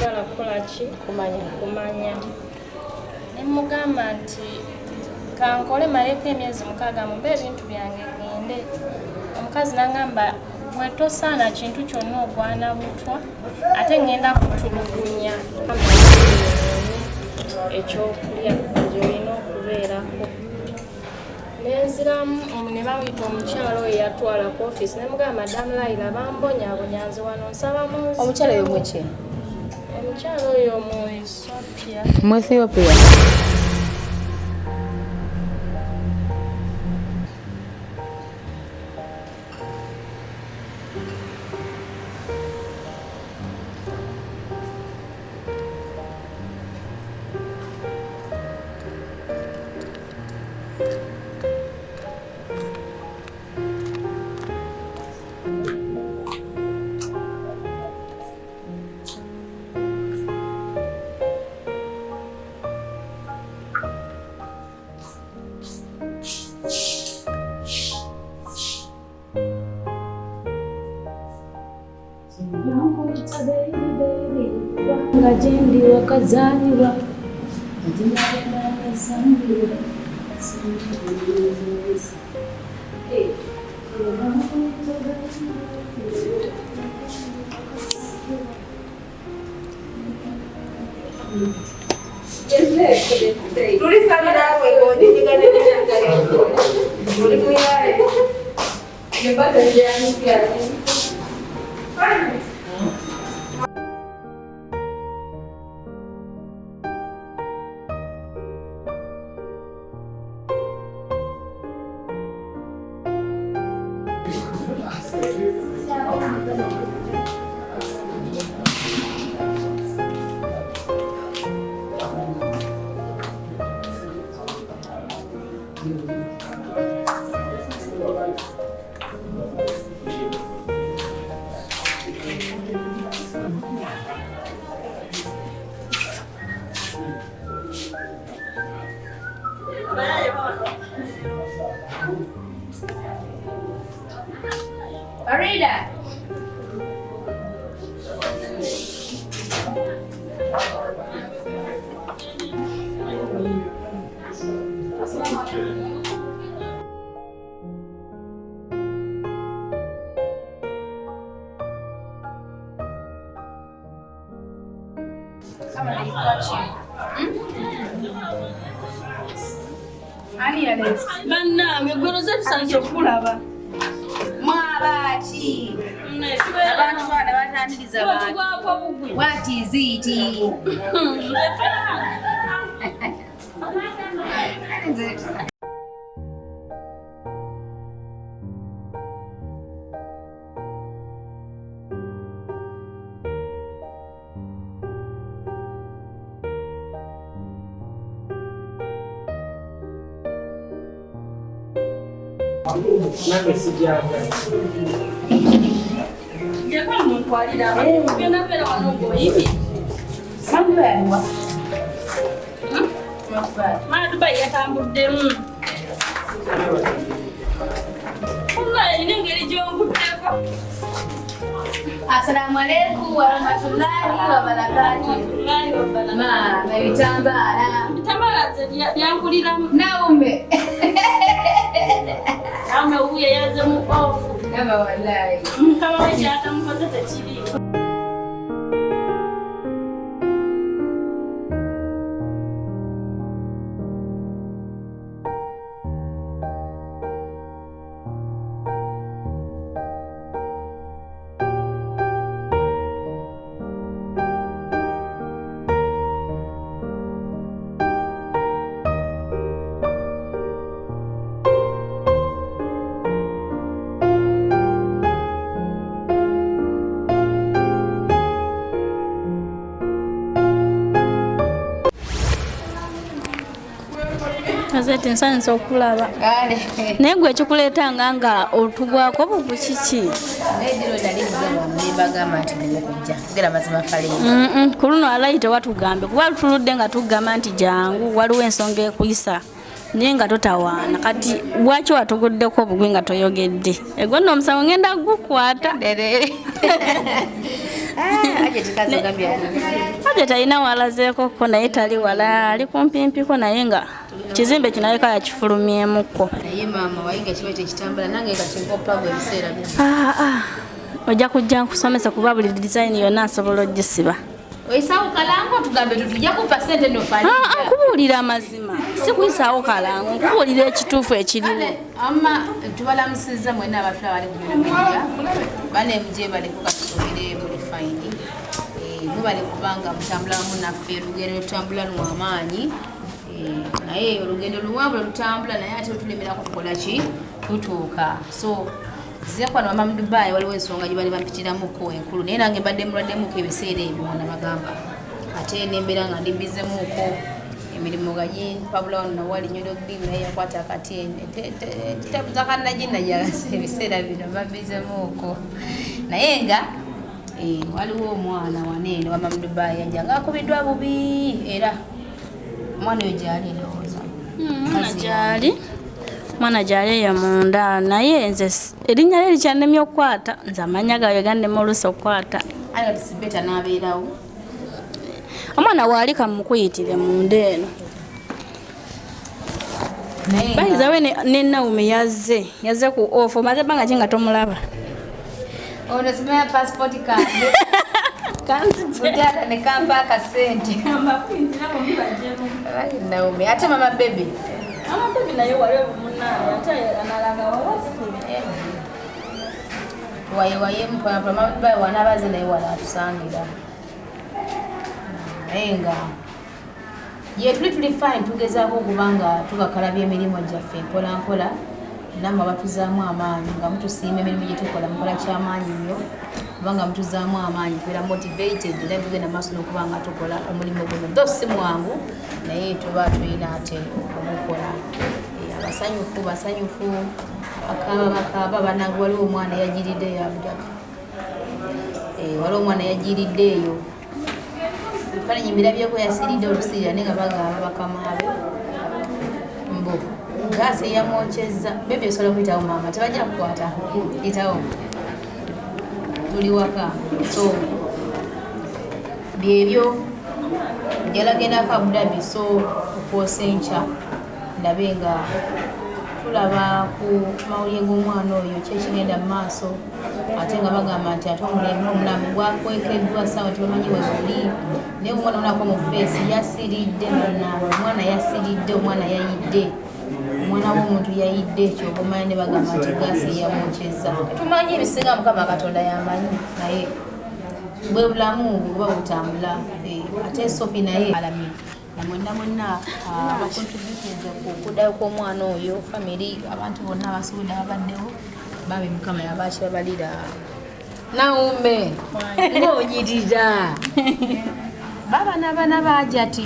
Saagala kukola ki? Kumanya. Kumanya. Ne mugamba nti kankole maleko emyezi 6 mumpe ebintu byange ngende. Omukazi n'angamba gwe tosaana kintu kyonna ogwana butwa ate ngenda kutulugunya ekyokulya gy'olina okubeerako. Nenziramu ne bamuyita omukyala oyo yatwala ku ofiisi ne mugamba Madam Laila bambonyaabonya nze wano nsaba munzi. Omukyala oyo muki? Omukyala oyo mu Ethiopia. Mu Ethiopia. Nga gyendi wakazaalibwa Farida. Bannange gwe Rosette tusanze okulaba. Mwabaki. Abantu bana bataniriza abantu. Tugwako bugwi. What is it? Nange sijjanga. Njagala muntwalire abantu. Genda beera wano ng'oyimye. Mwana Dubai yatambuddemu. Wallahi erina engeri gy'onkutteko. Assalamu alaikum warahmatullahi wabarakatuh. Wallahi wabarakatuh. Maama ebitambaala. Ebitambaala nze byankuliramu. Naume. Ame wuuyo yazze mu ofu. Nama wallahi. Mukama we kyatamukoze tekiriiko. Rosette nsanyuse okulaba. Kale. Naye gwe ekikuleetanga nga otugwako bugwi kiki? Naye diro nali nzija wano ne mbagamba nti nneme kujja. Tugera mazima faleero. Ku luno alayi tewatugambe kuba tuludde nga tugamba nti jangu waliwo ensonga ekuyisa naye nga totawaana. Kati lwaki watuguddeko obugwi nga toyogedde? Egwo nno omusango ngenda gukwata. Aje talina walazeekoko naye tali wala, ali kumpimpiko naye nga kizimbe kinaleka yakifulumyemuko. Naye maama wayiga kiba tekitambula nange kati nkopago ebiseera bino. Ojja kujja nkusomesa kuba buli design yonna nsobola ogisiba. Oyisaawo kalango tugambe tutujja kumpa ssente no Farida. Nkubuulira amazima, si kuyisaawo kalango, nkubuulira ekituufu ekiriwo. Amma tubalamusizza mwenna abatula abali ku bino media. Bane muje baleko katusobere muli fine. Mubale kubanga mutambula wamu naffe, olugendo lutambula lw'amaanyi. Naye olugendo luwanvu lutambula naye ate tulemerako tukola ki? Tutuuka. So nzize kwano mama mu Dubai waliwo ensonga gye bali bampitiramuko enkulu naye nange mbadde mulwaddemuko ebiseera ebyo nga nabagamba. Ate nembeera nga ndi mbizemuko emirimu nga gimpabula wano nawali nnyo Dogbi naye yakwata akati ekitabu za kannajinajagasa ebiseera bino mba mbizemuko. Naye nga waliwo omwana waneeno mama mu Dubai yajja ng'akubiddwa bubi era omwana oyo gy'ali ndowooza. Mwana gy'ali. Mwana gy'ali eyo munda naye nze erinnya lye likyannemye okukwata, nze amannya gaabwe gannema oluusi okukwata. Aye kati si better n'abeerawo. Omwana waali kamukuyitire munda eno. Bayiza we ne Naomi yazze ku off, omaze ebbanga ki nga tomulaba? Ono simanya passport kange. Kanzije. Ne kampa akasente. Naomi, ate mama baby. Mama baby naye wali munnaye ate analaga wawaffe. Waye waye mpola mpola mama baby wanabaze naye wala atusangira. Naye nga ye tuli fine tugezaako okubanga tukakalabya emirimu gyaffe mpola mpola nammwe abatuzaamu amaanyi nga mutusiima emirimu gye tukola mukola kyamaanyi nnyo kubanga mutuzaamu amaanyi tubeera motivated era tugenda maaso n'okuba nga tukola omulimu guno though si mwangu naye tuba tulina ate okugukola. Abasanyufu basanyufu bakaaba bakaaba bannange waliwo omwana yagiridde eyo Abu Dhabi. Waliwo omwana yagiridde eyo ebifaananyi mbirabyeko yasiridde olusirira naye nga bagamba bakama be mbu gaasi eyamwokyezza. Bebi osobola okuyitawo maama tebajja kukwata yitawo tuli waka. So byebyo njala gendako Abu Dhabi so okwosa enkya ndabe nga tulaba ku mawulire g'omwana oyo ki ekigenda mu maaso ate nga bagamba nti ate omulembe omulamu gwakwekeddwa ssaawa tebamanyi we guli naye omwana onako mu feesi yasiridde bannange omwana yasiridde omwana yayidde omwana w'omuntu yayidde ky'oba omanya ne bagamba nti gaasi eyamwokyezza. Tumanyi ebisinga Mukama Katonda y'amanyi naye bwe bulamu buba butambula. Ate Sophie naye alami na mwenna mwenna abakontributinze ku kuddayo kw'omwana oyo family abantu bonna abasobodde ababaddewo bambi Mukama yaba akibabalira. Naume ng'onyirira baba n'abaana b'Hajati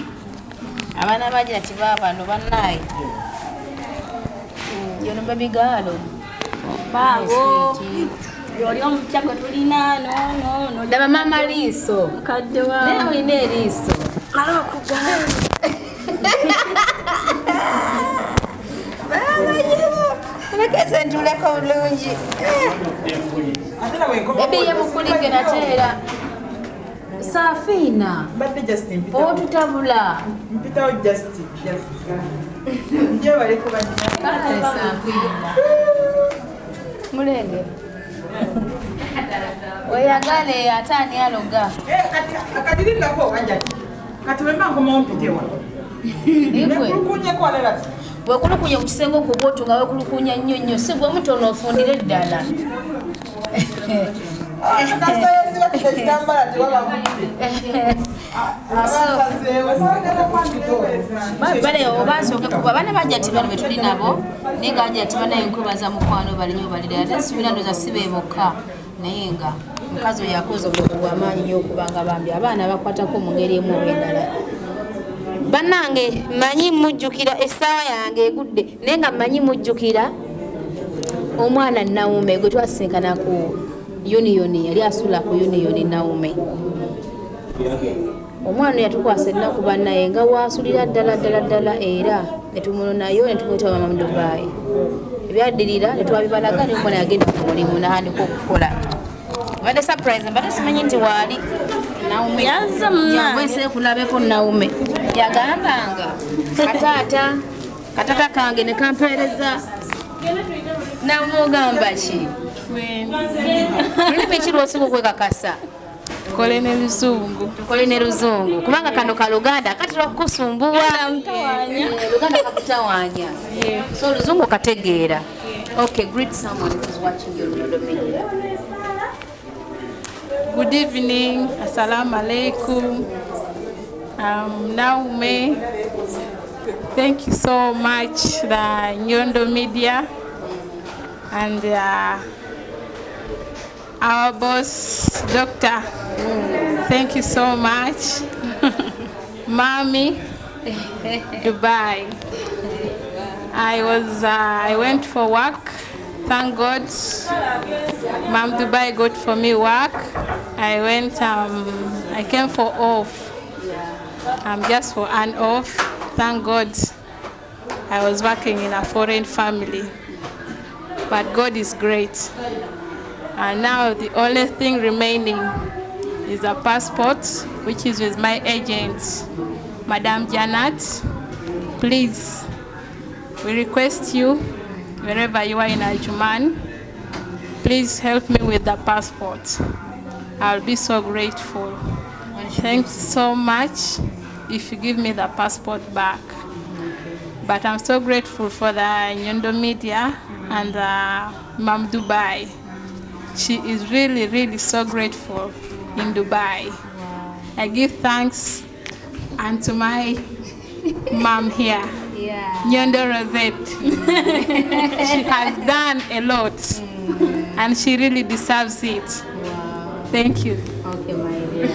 abaana b'Hajati baabano bannaye yono baby girl baabo oli omupya gwe tulina no daba maama liiso mukadde waawe naye olina eriiso mala okugala Lekese ntuleko bulungi. Bebi ye mukulike nateera. Safina. Mbadde just mpitawo. Otutabula. Mpitawo just. Nje baleko Kale Safina. Mulenge. Oyagale ate ani aloga. Kati Hajati. Kati bwe mba nkomawo mpitewa. Nekulukunyeko walala. Wekulukunya ku kisenge okwo bw'otyo nga wekulukunya nnyo nnyo si gwe mutono ofundire ddala. Bale oba nsooke kuba abaana ba Hajati bano be tuli nabo naye nga Hajati banaye nkwebaza mukwano bali nnyo balira ate nsuubira ndowooza si be bokka naye nga mukazi oyo akoze omulimu gw'amaanyi nnyo okubanga bambi abaana bakwatako mu ngeri emu oba endala. Bannange mmanyi mujjukira essaawa yange egudde naye nga mmanyi mujjukira omwana Naume gwe twasisinkana ku Union yali asula ku Union Naume. Omwana yatukwasa ennaku bannaye nga waasulira ddala ddala ddala era ne tumunonayo ne tumuyita mama mu Dubai. Ebyaddirira ne twabibalaga ne omwana yagenda ku mulimu n'atandika okukola. Mbadde surprise, mbadde simanyi nti waali. Naume. Yazze munnange. Jangu ensi kulabeko Naume. Yagambanga kataata katata kange ne kampeereza. Naume ogamba ki? Lulimi ki lw'osinga okwekakasa? Tukole ne Luzungu. Tukole ne Luzungu kubanga kano ka Luganda katera okukusumbuwa. Luganda kakutawaanya. So Luzungu kategeera. Okay, greet someone who's watching your Nyondo Media. Good evening, assalamu alaikum. Naume, thank you so much, the Nyondo Media and our boss, Doctor. Thank you so much. Mommy, Dubai. I went for work. Thank God, Mom Dubai got for me work. I went, I came for off. I'm just for an off. Thank God, I was working in a foreign family. But God is great. And now the only thing remaining is a passport, which is with my agent, Madame Janat. Please, we request you, wherever you are in Ajman, please help me with the passport. I'll be so grateful. Thanks so much if you give me the passport back. But I'm so grateful for the Nyondo Media and Mom Dubai. She is really, really so grateful in Dubai. Wow. I give thanks and to my mom here, Nyondo Rosette. She has done a lot and she really deserves it. Wow. Thank you. Okay, my dear.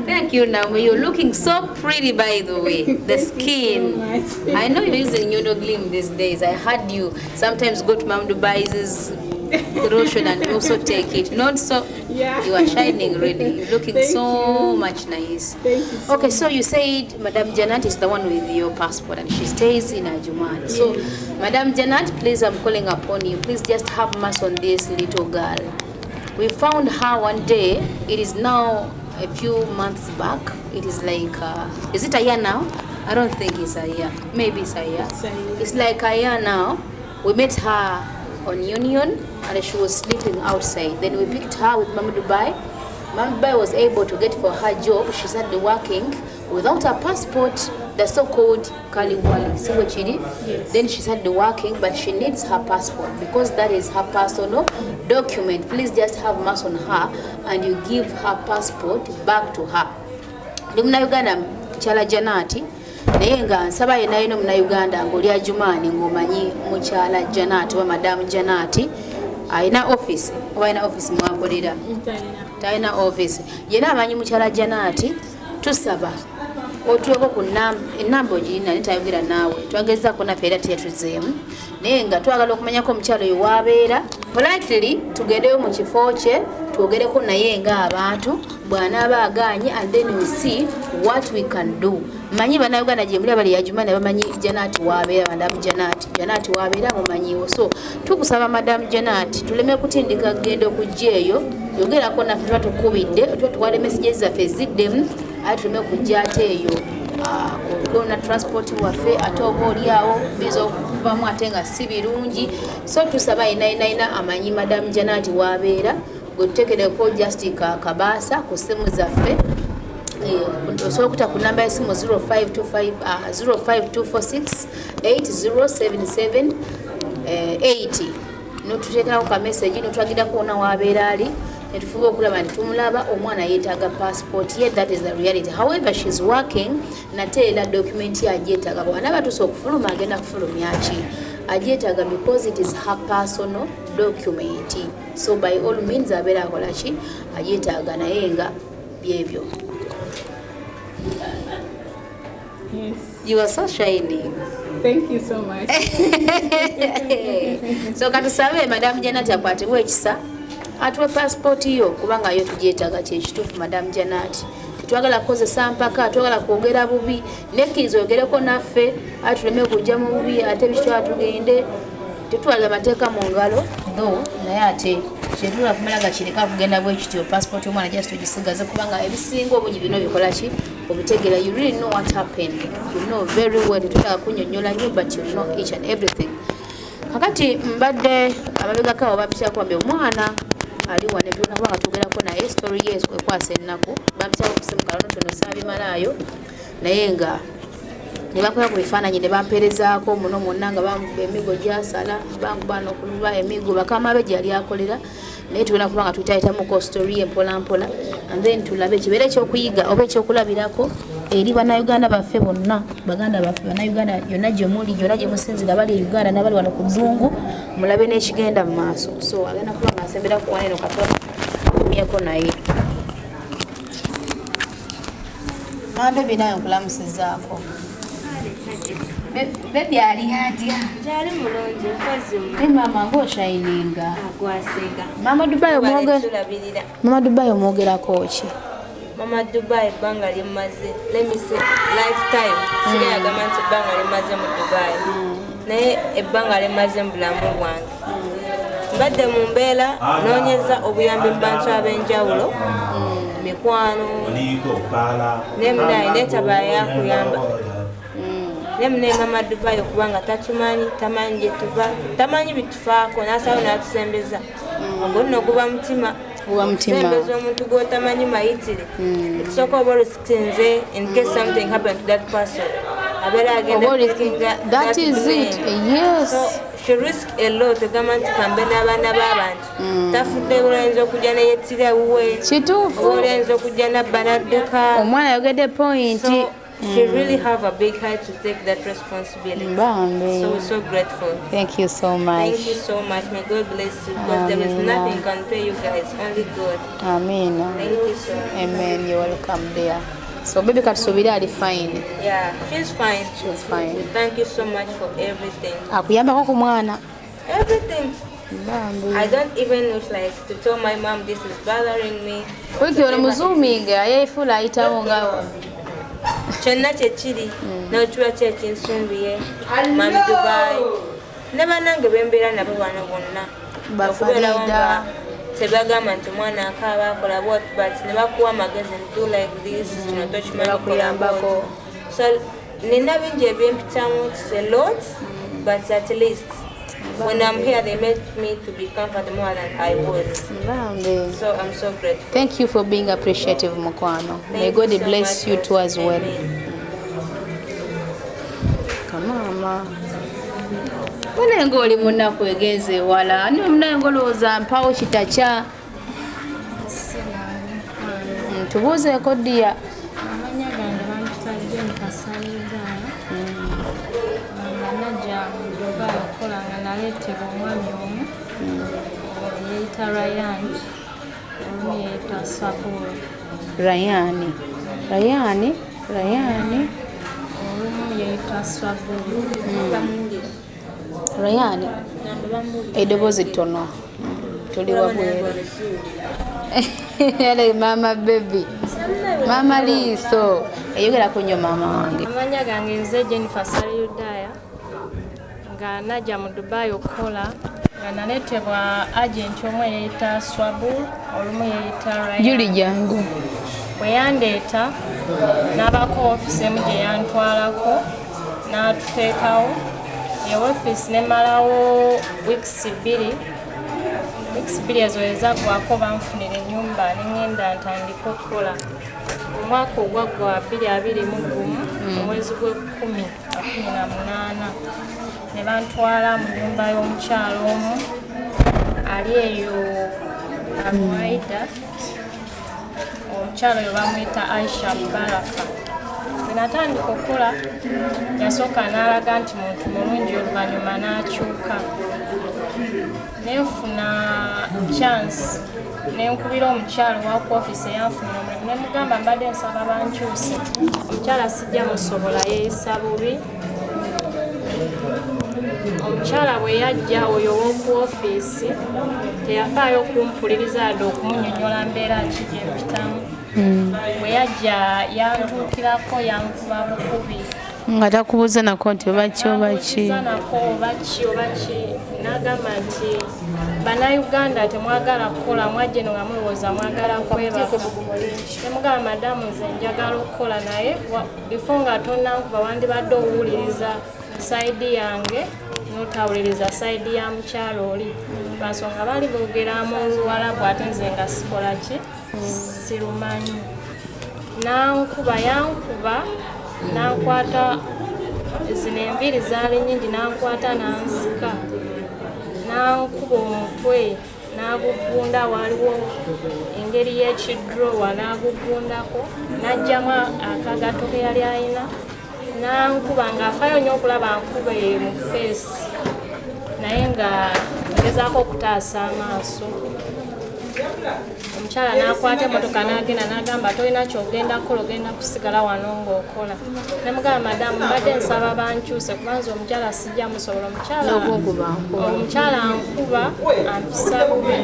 Thank you, Naomi. You're looking so pretty, by the way. The skin. So I know you're using Nyondo Gleam these days. I heard you sometimes go to Mom Dubai's lotion and also take it. Not so. Yeah. You are shining really. You're looking Thank so you. much nice. Thank you so Okay, so you said Madame Janat is the one with your passport and she stays in Ajman. So, Madame Janat, please, I'm calling upon you. Please just have mercy on this little girl. We found her one day. It is now a few months back. It is like, is it a year now? I don't think it's a year. Maybe it's a year. It's a year. It's like a year now. We met her on Union and she was sleeping outside. Then we picked her with Mama Dubai. Mama Dubai was able to get for her job. She started working without her passport, the so-called Kaliwali. See what she did? Yes. Then she started working, but she needs her passport because that is her personal document. Please just have mercy on her and you give her passport back to her. Ndi Munnayuganda mukyala Janati, naye nga nsaba yenna yenna Omunnayuganda ng'oli Ajumaani ng'omanyi mukyala Janati oba Madamu Janati alina office oba alina office mwakolera, talina office. Yenna amanyi mukyala Janati, tusaba otuweko ku ennamba ogirina naye tayogera naawe, twagezaako naffe era teyatuzeemu, naye nga twagala okumanyako omukyala oyo waabeera. Politely tugendeyo mu kifo kye twogereko naye ng'abantu, bw'anaaba agaanye and then we see what we can do. Manyi bannayuganda gye muli abali Ajumani bamanyi Janati waabeera, Madamu Janati, Janati waabeera mumanyiwo. So tukusaba Madamu Janati tuleme kutindika kugenda okujja eyo, yogerako naffe tuba tukubidde, tuba tuwale messages zaffe eziddemu, ate tuleme kujja ate eyo na transport waffe ate oba oli awo biyinza okuvamu ate nga si birungi. So tusaba yenna yenna yenna amanyi Madamu Janati waabeera, gwe tuteekereko just kabaasa ku ssimu zaffe. Osobola okuta ku namba y'essimu 0525 05246 8077 80 n'otuteekerako ka message n'otulagirako wonna waabeera ali, netufuba okulaba nti tumulaba. Omwana yeetaaga passport ye, that is the reality. However, she's working, nate era document ye agyetaaga. Bw'anaaba atuuse okufuluma agenda kufulumya ki? Agyetaaga because it is her personal document. So by all means abeera akola ki? Agyetaaga, naye nga byebyo. Yes. You are so shining. Thank you so much. So katusabe Madam Janati akwatibwe ekisa atuwe passport yo kubanga yo tugyetaaga. Kyekituufu Madam Janati, tetwagala kukozesa mpaka, twagala kwogera bubi, nekkiriza oyogereko naffe ate tuleme kujja mu bubi ate bikitwala tugende tetwala amateeka mu ngalo. Though Naye ate kyetula kumala gakireka kugenda bwe kityo, passport y'omwana just ogisigaze, kubanga ebisinga obungi bino bikola ki obitegeera. You really know what happened, you know very well. Tetulaba kunnyonnyola nnyo, but you know each and everything. Kakati mbadde amabegako awo bampitako, bambi omwana ali wane, tulina kuba nga twogerako naye. Story ye ekwasa ennaku. Bampitako kusimu katonotono, saabimalaayo, naye nga ne bakola ku bifaananyi ne bampeerezaako muno mwonna nga bankuba emigo gyasala, bankuba n'okuluba emigo bakama be gye yali akolera. Naye tugenda kuba nga tuyitayitamuko story ye mpola mpola, and then tulabe kibeere ekyokuyiga oba ekyokulabirako eri Bannayuganda baffe bonna, baganda baffe Bannayuganda yonna gye muli, yonna gye musinzira, bali e Uganda n'abali wano ku ddungu, mulabe n'ekigenda mu maaso. So agenda kuba nga asembera ku eno katono myeko naye. Mama baby, naye nkulamusizaako. Baby ali atya? Gyali mulungi mpozi. Ne maama ng'oshininga. Agwasinga. Mama Dubai omwoge Tulabirira. Mama Dubai omwogerako ki? Mama Dubai, ebbanga lyemmaze, let me say lifetime, siga yagamba nti ebbanga lyemmaze mu Dubai, naye ebbanga lyemmaze mu bulamu bwange mbadde mu mbeera noonyeza obuyambi mu bantu ab'enjawulo, mikwano ne munaye neetaba yakuyamba ne munaye. Mama Dubai okubanga tatumanyi, tamanyi gye tuva, tamanyi bitufaako, n'asalawo n'atusembeza, ogwo nno guba mutima. Guba mutima. Sembeza omuntu gw'otamanyi mayitire. Ekisooka oba olisitinze in case something happened to that person, abeera agenda Oba taking that is it. Blame. Yes. So she risk a lot, ogamba nti kambe n'abaana b'abantu, tafudde, olayinza okujja neyettira ewuwe. Kituufu. Oba olayinza okujja nabba n'adduka. Omwana ayogedde point. So she really have a big heart to take that responsibility. Bambi. So we're so grateful. Thank you so much. Thank you so much. May God bless you, because there is Amina. nothing can pay you guys, only God. Amina. Thank you so much. Amen. You're welcome dear. So baby katusuubire ali fine? Yeah, she's fine. She's fine. Thank you so much for everything. Akuyambako ku mwana? Everything. Bambi. I don't even know like to tell my mom this is bothering me. Wiki ono muzuuminga yeefuula ayitawo nga Kyonna kyekiri n'okiba ki ekinsumbiye Mami Dubai ne bannange bembeera nabo bano bonna okubeerawo Bafarida. nga tebagamba nti omwana akaaba akola what, but ne bakuwa amagezi nti do like this, kino tokimanyi, kola Bakuyambako. bw'oti. So nina bingi ebyempitamu, it's a lot, but at least when I'm here they make me to be comfortable more than I was. Bambi. So I'm so grateful. Thank you for being appreciative, mukwano. May Thank God you so bless much you too as also. well. Amen. Kamaama munaye ngaoli munaku egenza ewala, ni munaye ngaolowooza mpawo kitakya. Tubuuzeeko ddiya. Amanya gange bampita Jennifer Salugaya, nga najja mu Dubai okukola nga naleetebwa omwami omu yeeyita Ryan, olumu yeeyita Sabul. Rayani, Rayani, Rayani. Olumu yeeyita Sabul. Rayani, eddoboozi ttono. Tuli wabweru. Ale mama baby, mama liiso eyogerako nnyo, maama wange. Amanya gange nze Jennifer Saludaya, nga najja mu Dubai okukola nga naleetebwa agenti omu eyeeyita Swabul, olumu yeeyita Ryan. Juli, jangu. Bwe yandeeta n'abaako ofiisi emu gye yantwalako n'atuteekawo eyo ofiisi, nemalawo weeks 2. Weeks 2 ezo ezaggwako banfunira ennyumba neŋŋenda ntandika okukola omwaka ogwaggwa 2021, omwezi gw'ekumi na 18, ne bantwala mu nnyumba y'omukyalo omu ali eyo Alwaida. Omukyalo oyo bamuyita Aisha Mubaraka. Bwe natandika okukola, yasooka n'alaga nti muntu mulungi, oluvannyuma n'akyuka. Nenfuna chance nenkubira omukyalo wa ku ofiisi eyanfunira omulimu, nemugamba mbadde nsaba bankyuse, omukyala sijja musobola, yeeyisa bubi. Omukyala bwe yajja oyo ow'oku ofiisi teyafaayo okumpuliriza yadde okumunyonyola mbeera ki gye mpitamu. Bwe yajja yantuukirako, yankuba bukubi. Nga takubuuza nako nti oba ki oba ki? Ambuuza nako oba ki oba ki, n'agamba nti Bannayuganda temwagala kukola, mwajja eno nga mulowooza mwagala kwebaka. Nemugamba madamu nze njagala okukola, naye before nga tonnankuba wandibadde owuliriza side yange n'otawuliriza side ya mukyalo oli, lwansonga baali boogera mu Luwalabu ate nze nga sikola ki, sirumanyi. Nankuba, yankuba, nankwata, zino enviiri zaali nnyingi, nankwata nansika, nankuba omutwe n'agugunda, waliwo engeri y'ekidrowa n'agugundako, n'aggyamu akagato ke yali alina, nankuba ng'afaayo nnyo okulaba nkuba mu face, naye nga ngezaako okutaasa amaaso. Omukyala n'akwata emmotoka n'agenda, n'agamba tolina ky'ogenda kukola, ogenda kusigala wano ng'okola. Nemugamba madamu mbadde nsaba bankyuse kubanza omukyala sijja musobola, omukyala ankuba ampisa bubi.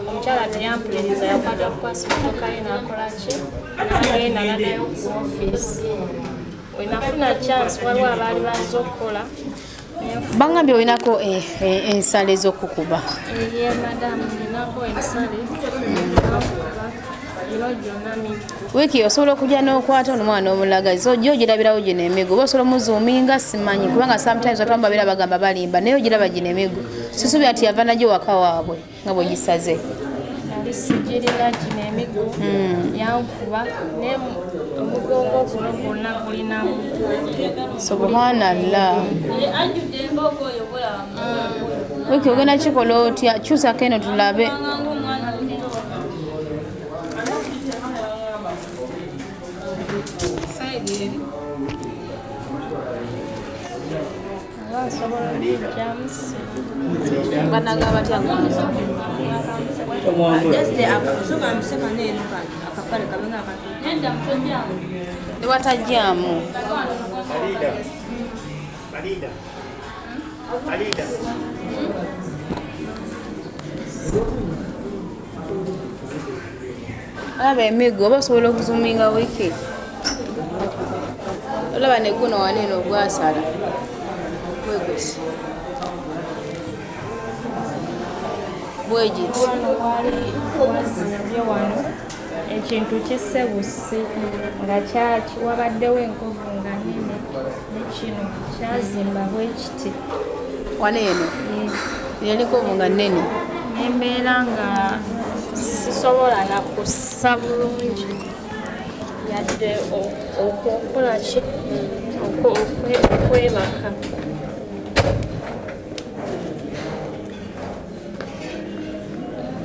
Omukyala teyampuliriza, yakwata bukwasi mmotoka ye n'akola ki, n'agenda n'addayo ku ofiisi. We nafuna chance waliwo abaali bazze okukola. Bangambye olinako ensale z'okukuba. Ye madamu, ninako ensale bino gyonna miggo. Wiiki osobola okujja n'okwata ono omwana omulaga, so ojja ogirabirawo gino emigo, oba osobola omuzuuminga simanyi, kubanga sometimes abantu babeera bagamba balimba, naye ogiraba gino emigo, sisuubira nti yava nagyo waka waabwe nga bwegisaze. Nali sigirina gino emigo, yankuba ne omugongo guno gwonna gulinamu. Subhanallah. Wiiki ogenda kikola otya? Kyusako eno tulabe. Nsobola okugyamu. Banaga batya? Newatajjamu. Alaba emigo, oba osobola okuzuminga wiiki, olaba neguno waneeno ogwasala bweguti bwegiti. Wano wali wazimbye wano ekintu kisse busi nga kyaki, wabaddewo enkovu nga nene, ne kino kyazimba bwe kiti. Waneeno yaliko nga nene. Nembeera nga sisobola nakussa bulungi yadde okukola ki, okwebaka.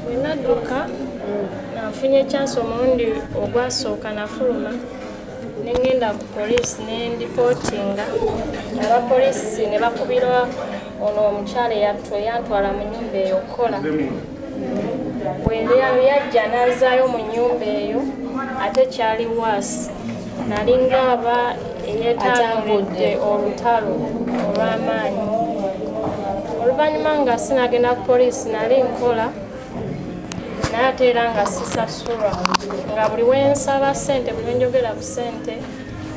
Bwe nadduka nafunye chance omulundi ogwasooka, nafuluma ne ŋŋenda ku poliisi ne ndipootinga. Abapoliisi ne bakubira ono omukyala eyantwala mu nnyumba eyo okukola. Bwe yajja n'azaayo mu nnyumba eyo, ate kyali waasi, nalinga aba eyeetangudde olutalo olw'amaanyi. Oluvannyuma nga sinagenda ku poliisi, nali nkola naye ate era nga sisasulwa, nga buli wensaba ssente, buli wenjogera ku ssente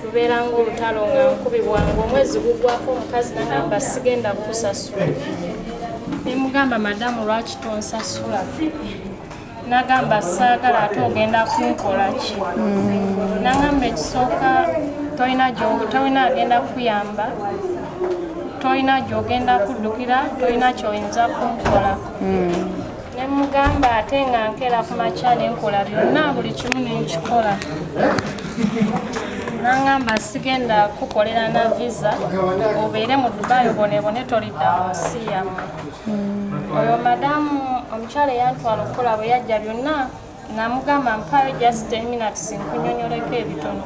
lubeera ng'olutalo, nga nkubibwa, ng'omwezi gugwako omukazi nagamba sigenda kukusasula. Nemugamba madamu lwaki tonsasula? Nagamba saagala, ate ogenda kunkola ki? Nagamba ekisooka tolina agenda kuyamba, tolina gy'ogenda kuddukira, tolina ky'oyinza kunkola. Nemugamba ate nga nkeera ku makya nenkola byonna, buli kimu nenkikola. Nangamba sigenda kukolera na visa, obeere mu Dubai obonebone, tolidda mu nsi yammwe. Oyo madamu omukyala eyantwala okukola bwe yajja byonna namugamba mpaayo just 10 minutes nkunyonyoleko ebitono,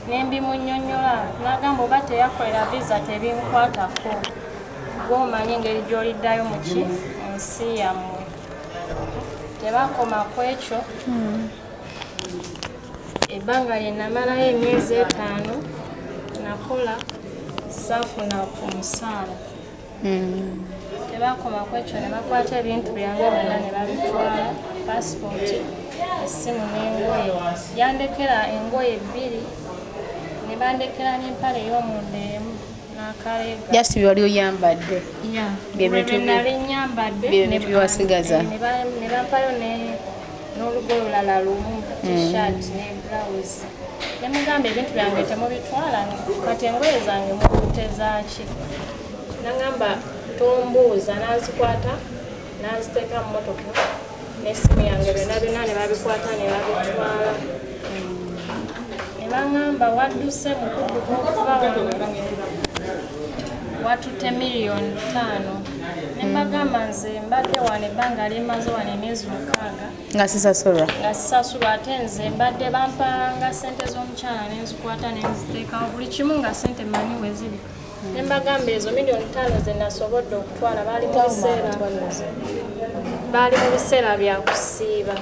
nembimunyonyola. Nagamba oba teyakolera visa tebinkwatako, gw'omanyi engeri gy'oliddayo mu ki, mu nsi yammwe. Tebakoma ku ekyo, ebbanga lye namalayo emyezi 5 nakola saafuna ku musaala. Tebakoma ku ekyo, ne bakwata ebintu byange byonna ne babitwala, pasipooti, essimu n'engoye. Yandekera engoye 2 ne bandekera n'empale ey'omunda emu. N'akaleega. Just bye wali oyambadde. Yeah. Bye bintu Bye nali nyambadde. Bye bintu bye wasigaza. Ne bampayo n'olugoye olulala lumu, t-shirt ne blouse. Ne mugamba ebintu byange temubitwala, kati engoye zange mukutte zaaki? Nagamba tombuuza, n'azikwata n'aziteeka mu mmotoka n'essimu yange byonna byonna ne babikwata ne babitwala. Ne baŋŋamba wadduse mu kudduka okuva wano watutte 5 million. Ne mbagamba nze mbadde wano ebbanga lyemaze wano emyezi 6 Nga sisasulwa. Nga sisasulwa, ate nze mbadde bampanga ssente z'omukyala nenzikwata nenziteekawo buli kimu nga ssente mmanyi we ziri. Ne mbagamba ezo 5 million ze nasobodde okutwala baali mu biseera bya kusiiba.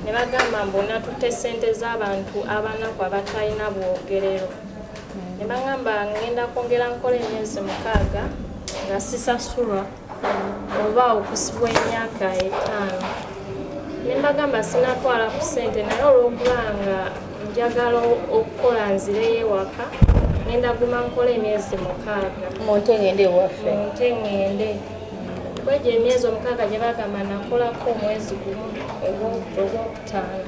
Ne bagamba mbu natutte ssente z'abantu abanaku abatalina bwogerero. Ne bagamba ngenda kwongera nkola emyezi 6 nga sisasulwa oba okusibwa emyaka 5. Ne mbagamba sinatwala ku ssente, naye olw'okuba nga njagala okukola nzireyo ewaka, ngenda guma nkola emyezi 6. Munte ngende ewaffe. Munte ngende. Kwegyo emyezi 6 gye bagamba nakolako omwezi gumu ogwokutaano,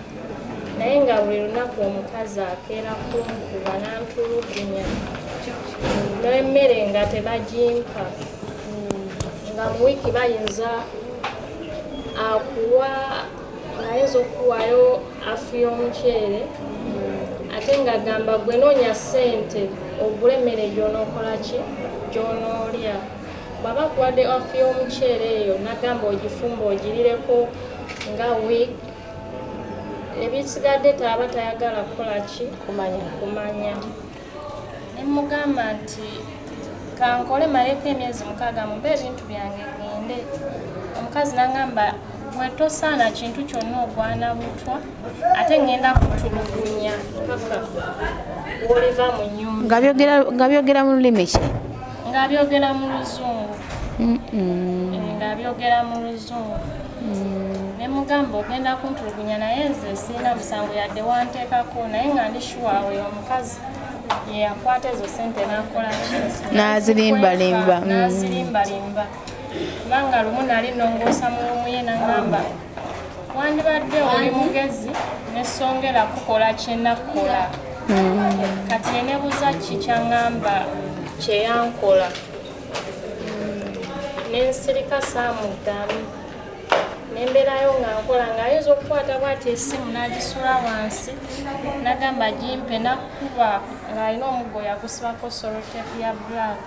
naye nga buli lunaku omukazi akeera kunkuba n'antulugunya n'emmere nga tebagimpa, nga mu wiiki bayinza akuwa ng'ayinza okukuwaayo half y'omuceere, ate ng'agamba gwe noonya ssente ogule emmere gy'onookola ki gy'onoolya. Bw'aba akuwadde half y'omuceere eyo, n'agamba ogifumba ogirireko nga wiiki, ebisigadde taaba tayagala kukola ki Kumanya. Kumanya. Ne mugamba nti kankole maleko emyezi 6 mumpe ebintu byange ngende. Omukazi n'aŋŋamba gwe tosaana kintu kyonna, ogwana butwa, ate ŋŋenda kutulugunya paka w'oliva mu nnyumba. Nga byogera mu lulimi ki? Ng'abyogera mu Luzungu. Ng'abyogera mu Luzungu. Ne mugamba ogenda kuntulugunya, naye nze sirina musango yadde wanteekako, naye nga ndi sure oyo omukazi ye yakwata ezo sente n'akola ki? N'azirimbalimba. N'azirimbalimba, kubanga lumu nali nongoosa mu room ye, n'aŋŋamba wandibadde oli mugezi nesongera kukola kyenakola. Kati nenebuuza ki kyaŋŋamba kyeyankola, nensirika saamuddamu, nembeerayo nga nkola ng'ayinza okukwata bw'ati essimu n'agisula wansi n'agamba gimpe, n'akuba ng'alina omuggo yagusibako sellotape ya black,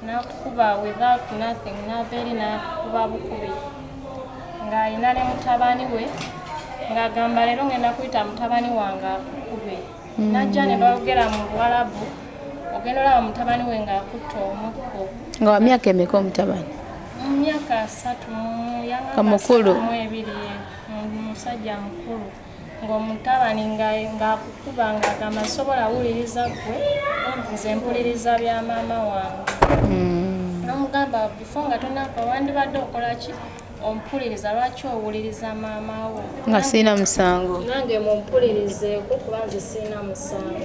n'akuba without nothing, n'ava eri n'akuba bukubi ng'alina ne mutabani we, ng'agamba leero ngenda kuyita mutabani wange akukube. Najja ne bayogera mu Luwalabu, ogenda olaba mutabani we ng'akutta omuggo. Nga wa myaka emeka omutabani? Mu myaka 30 mu Nga mukulu. 32, musajja mukulu, ng'omutabani ng'akukuba ng'agamba sobola wuliriza ggwe, nze mpuliriza bya maama wange. N'omugamba before nga tonapa wandibadde okola ki, ompuliriza, lwaki owuliriza maama wo? Nga sirina musango. Nange mumpulirizeeko kuba nze sirina musango.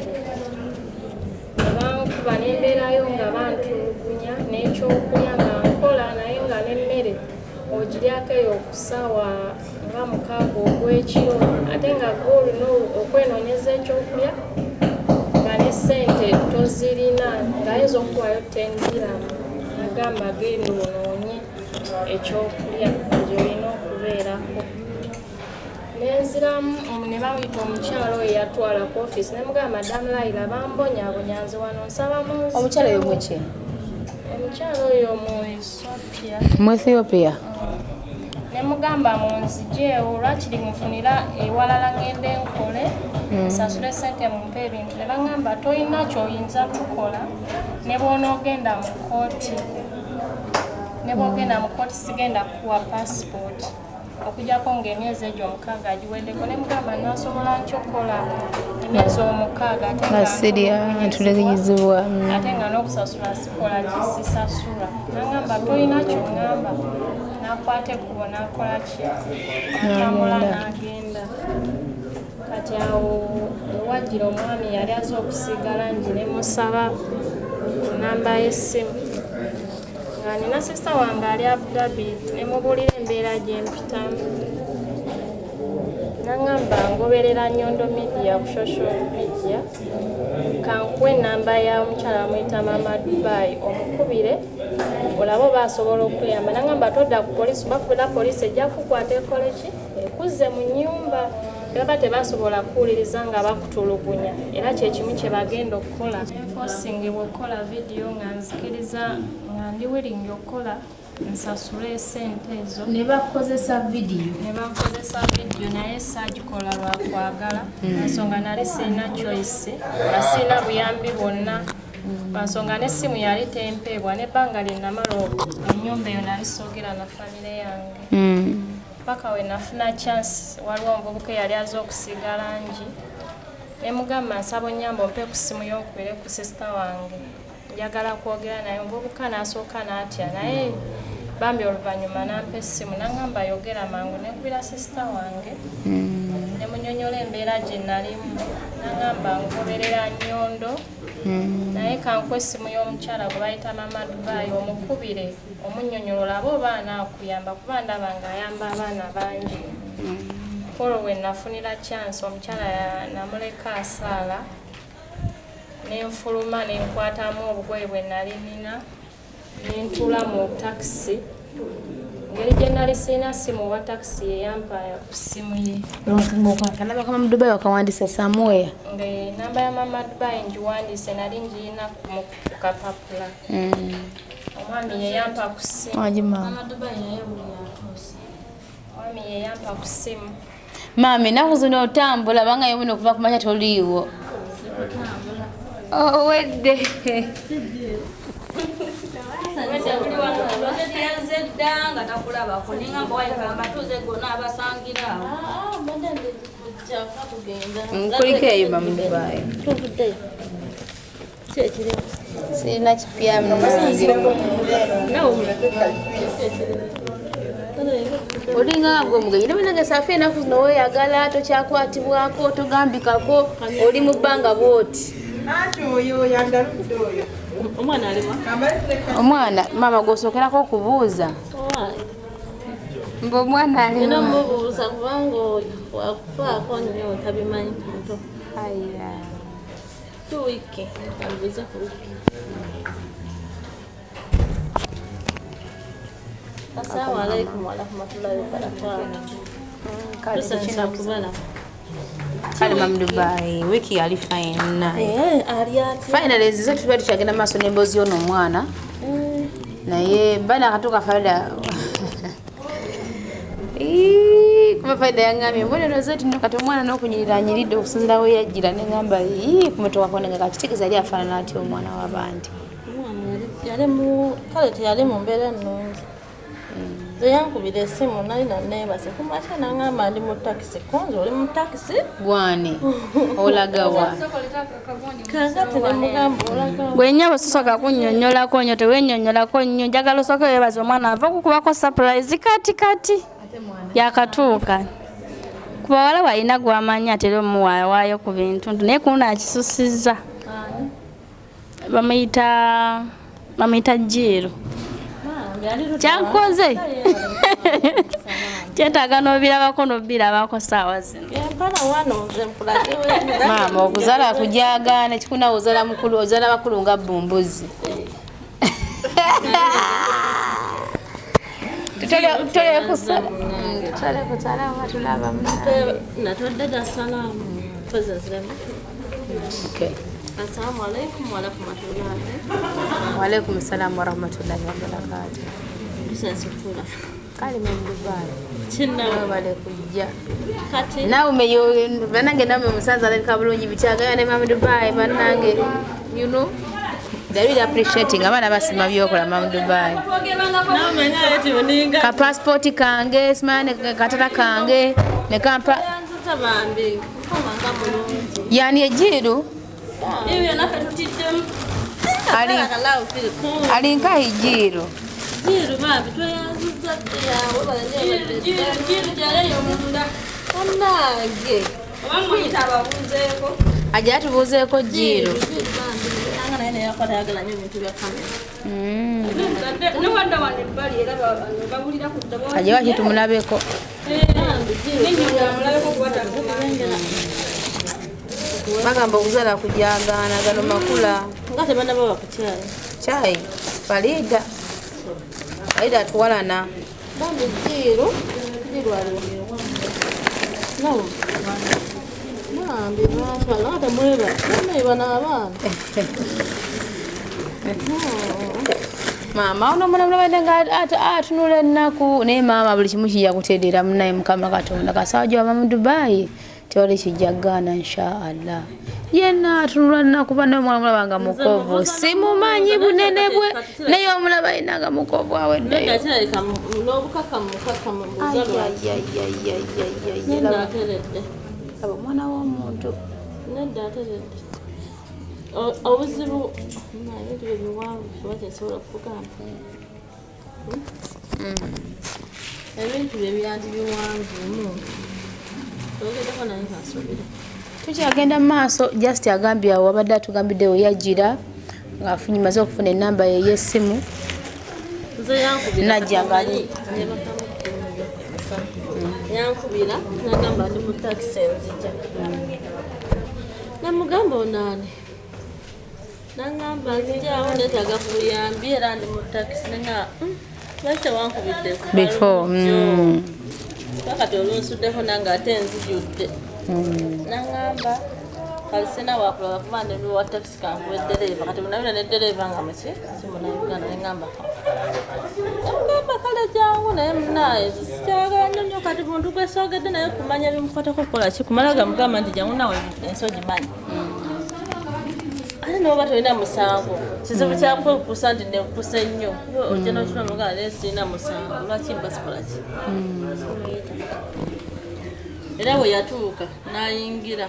Ne bankuba nembeerayo nga bantulugunya n'ekyokulya nga nkola, naye nga n'emmere ogiryako eyo okusawa nga 6 ogw'ekiro, ate nga gwe olina okwenoonyeza ekyokulya nga ne ssente tozirina, ng'ayinza okukuwayo 10 dirham nagamba genda onoonye ekyokulya gy'olina okubeerako. Nenziramu ne bamuyita omukyalo oyo yatwala ku ofiisi, ne mugamba Madam Laila bambonyaabonya, nze wano nsaba munzi. Omukyalo oyo muki? Omukyalo oyo mu Ethiopia. Mu Ethiopia. Ne mugamba munzijeewo, lwakiri nfunira ewalala ngende nkole nsasule sente mumpe ebintu. Ne baŋŋamba tolina kyoyinza tukola, ne bw'onoogenda mu kooti, ne bw'ogenda mu kooti sigenda kukuwa passport okujjako ng'emyezi egyo 6 giweddeko. Ne mugamba nasobola ntya okukola emyezi 6 ate nga sirya, ntulugunyizibwa. Ate nga n'okusasula sikola kisisasula. Nagamba tolina kyoŋŋamba, nakwata ekkubo nakola ki, natambula n'agenda. Kati awo ewajjira omwami yali aze okusiiga langi, ne musaba ku namba y'essimu nga nina sisita wange ali Abu Dhabi, ne mubuulira embeera gye mpitamu. Nangamba ngoberera Nyondo Media ku social media, kankuwe enamba ya omukyala bamuyita Mama Dubai, omukubire olabe oba asobola okuyamba. Nangamba todda ku poliisi, bakubira poliisi ejja kukwata ekole ki, ekuzze mu nnyumba. Baba tebasobola kuwuliriza nga bakutulugunya, era kyekimu kye bagenda okukola. Enforcingibwa okukola vidiyo nga nzikiriza nga ndi willing okukola, nsasule esente ezo. Ne bakozesa vidiyo. Ne bakozesa vidiyo, naye saagikola lwa kwagala. Ensonga nali sirina choice, nga sirina buyambi bwonna. Lwansonga n'essimu yali tempeebwa, n'ebbanga lye namala mu nnyumba eyo nali soogera na famire yange. Paka we nafuna chance, waliwo omuvubuka eyali aze okusiiga langi, ne mugamba nsaba onnyambe ompe ku ssimu yo nkubire ku sisita wange, njagala kwogera naye. Omuvubuka n'asooka n'atya, naye bambi oluvannyuma n'ampa essimu n'aŋŋamba yogera mangu. Ne nkubira sisita wange ne munnyonnyola embeera gye nalimu, n'aŋŋamba ngoberera Nyondo, naye kankuwe essimu y'omukyala gwe bayita Mama Dubai, omukubire omunnyonnyola olabe oba anaakuyamba, kuba ndaba ng'ayamba abaana bangi. Olwo we nafunira chance, omukyala namuleka asaala, ne nfuluma ne nkwatamu obugoye bwe nali nina ne ntuula mu takisi. Engeri gye nali sirina ssimu, owa takisi ye yampa ku ssimu ye. Akanamba ka Mama Dubai wakawandisa somewhere? Nga enamba ya Mama Dubai ngiwandiise, nali ngiyina ku kapapula. Omwami ye yampa ku ssimu. Wangi maama. Mama Dubai naye buli atuuse. Omwami ye yampa ku ssimu. Maama, ennaku zino otambula banga yebuno okuva ku makya toliiwo. Owedde. Yanze dda nga takulabako, nengamba wayigamba tuze gonna abasangira awo. Nkuliko eyo Mama Dubai. Tuvuddeyo. Ki ekiriwo? Sirina kipya munange. Olinga gwe omugenyi naye nange saafi ennaku zino weeyagala, tokyakwatibwako, togambikako, oli mu bbanga bw'oti. Anti oyo yandaludde oyo. Omwana aliwa? Omwana maama gw'osookerako okubuuza. Mbu omwana Nina aliwa? mubuuza kubanga oyo wakufaako nnyo tabimanyi muto. Aya. 2 wiiki ambuuze ku wiiki. Assalamu alaikum warahmatullahi wabarakatuh. Kale Tusanyusa kubalaba. Kale Mama Dubai, wiki yali fine. Eh, ali atya? Finally nzize tuba tukyagenda maaso n'emboozi y'ono omwana. Naye bana akatuuka Farida. Ii, kuba Farida yaŋŋambye mbona Rosette nno kati omwana n'okunyirira anyiridde okusinziira we yajjira, ne ŋŋamba ii kumutuukako nenge kakitegeeza yali afaanana atya omwana w'abandi. Omwana yali mu kale teyali mu mbeera nnungi. Nze yankubira essimu nali naneebase ku makya, n'aŋŋamba ndi mu takisi. Kunze oli mu takisi? Gwani olagawa? Kaakati ne mugamba olagawa? Gwe nnyabo sosooka kunnyonnyolako nnyo, tewennyonnyolako nnyo. Njagala osooke weebaze omwana ava okukubako surprise kati kati yakatuuka. Ku bawala walina gw'amanyi atera omuwaawaayo ku bintu, naye kuno akisusizza. Bamuyita Jiiru. Kyankoze kyetaaga n'obirabako n'obirabako saawa zino. Empala wano nze nkulage. Maama, okuzaala kujagaana ekikuna, ozaala mukulu, ozaala bakulu nga bbumbuzi. Tutole kusala tulaba munange. Natodde dda salaamu twezeziremu. Okay. Assalamu alaikum warahmatullahi. Waalaikum salaam warahmatullahi wabarakatuh. Tusensukula. Kale Mama Dubai. Kinawe. Webale kujja. Kati Nawe bannange, nawe musanze alabika bulungi bikyagaya ne Mama Dubai bannange. You know? They really appreciating abaana basima byokola Mama Dubai. Ka passport kange simanya ne katata kange ne kampa yanziza bambi mukama nga mulungi. Yani ejiru Ebyo naffe tutiddemu. Ali ali nkahi jiru. Jiru bambi tweyanziza dda. Jiru jiru gyaleyo munda. Munnange. Oba muyita ababuuzeeko. Ajja atubuuzeeko jiru. Jiru bambi anga naye. Naye naye akwata ayagala nnyo ebintu bya kamera. Aje waki tumulabeko. Bagamba okuzaala kujagaana gano makula. Nga tebannaba ku kyayi. Kyayi Farida. Farida atuwalana. Bambi Jiru, Jiru aliwo. No. Bambi mashallah ate mweba. Mweba n'abaana. Maama ono omwana mulabadde nga atunula ennaku naye maama buli kimu kijja kutereera munnaye Mukama Katonda kasaawa gy'oba mu Dubai tewali kijja kugaana insha Allah. Yenna atunula nnaku bannaye omwana mulaba nga mukovu simumanyi bunene bwe naye omulaba yenna nga mukovu aweddeyo. Nedda kirabika n'obukakkamu mukakkamu mbuuza lwaki. Nedda ateredde. Laba omwana w'omuntu. Nedda ateredde. Obuzibu ebintu bye biwanvu oba kyensobola okukugamba. Ebintu bye byandi biwanvu. Twogeddeko naye kansuubire. Tukyagenda mu maaso just agambye awo abadde atugambidde we yajjira ng'afunye maze okufuna ennamba ye ey'essimu. Nze yankubira Najja ng'ali. Yankubira n'agamba ndi mu takisi nzija. Namugamba onaani? Nangamba nzijaawo neetaaga ku buyambi era ndi mu takisi nenga lwaki tewankubidde Before. Kati olunsuddeko nange ate nzijudde. Nangamba kale sirina wakulaba kuba ndi wa takisi kankuwe ddereeva kati munabira ne ddereeva nga muki si Munnayuganda nengamba namugamba kale jangu naye munaaye sikyagala nnyo nnyo kati muntu gwe soogedde naye kumanya bimukwatako kukola ki kumala gamugamba nti jangu naawe ensi ogimanyi. Ate n'oba tolina musango kizibu kyakwekuusa nti nekuuse nnyo ojja n'okitula mugamba naye sirina musango lwaki mba sikola ki. Era bwe yatuuka n'ayingira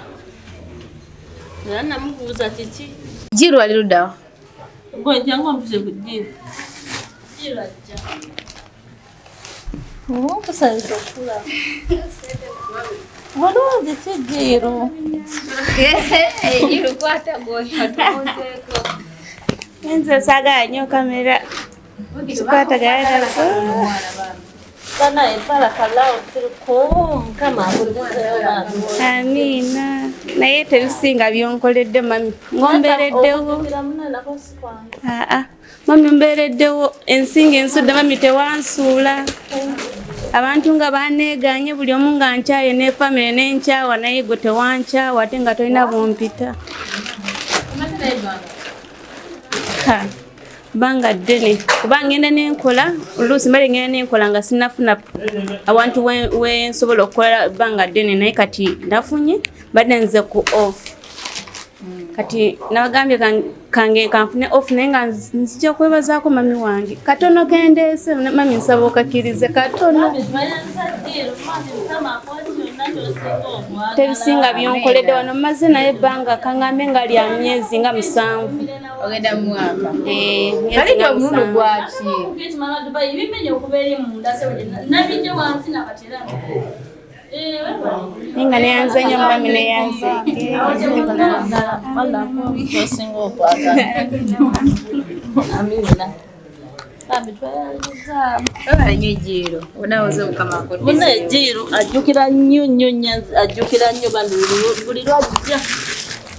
era namubuuza kiki. Jiru ali ludda wa? Gwe jangu ompise ku Jiru. Jiru ajja. Nkusanyusa okulaba. Bulungi ki Jiru? Jiru kwata gw'otubuuzeeko. Nze saagala nnyo kamera. Sikwatagana nazo. Banaye barakallahu fikum Mukama akulizeewo bambi. Amiina. Naye tebisinga byonkoledde mami. Ngombereddewo. Mami mbeereddewo ensinga ensudde mami tewansuula. Abantu nga baneeganye buli omu nga nkyaye ne famire n'enkyawa naye gwe tewankyawa ate nga tolina bumpita. Bbanga ddene kuba ngenda n'enkola oluusi mbadde ngenda n'enkola nga sinnafuna awantu we nsobola okukola bbanga ddene naye kati nafunye mbadde nze ku off. Kati nabagambye kange kanfune off naye nga nzija kwebazaako mami wange katono kendeese mami nsaba okakkirize katono. Tebisinga byonkoledde wano mmaze naye ebbanga kaŋŋambe nga lya myezi nga 7. Ogenda mu mwaka. Kali omulundi gwaki? Nga neyanze nnyo mami neyanze. Osinga okwagala. Amiina. Bambi tweyanziza. Webale nnyo Jiru. Onaawoze Mukama akuddizeewo. Munnaye Jiru ajjukira nnyo nnyo nnyo ajjukira nnyo bambi buli lwajja.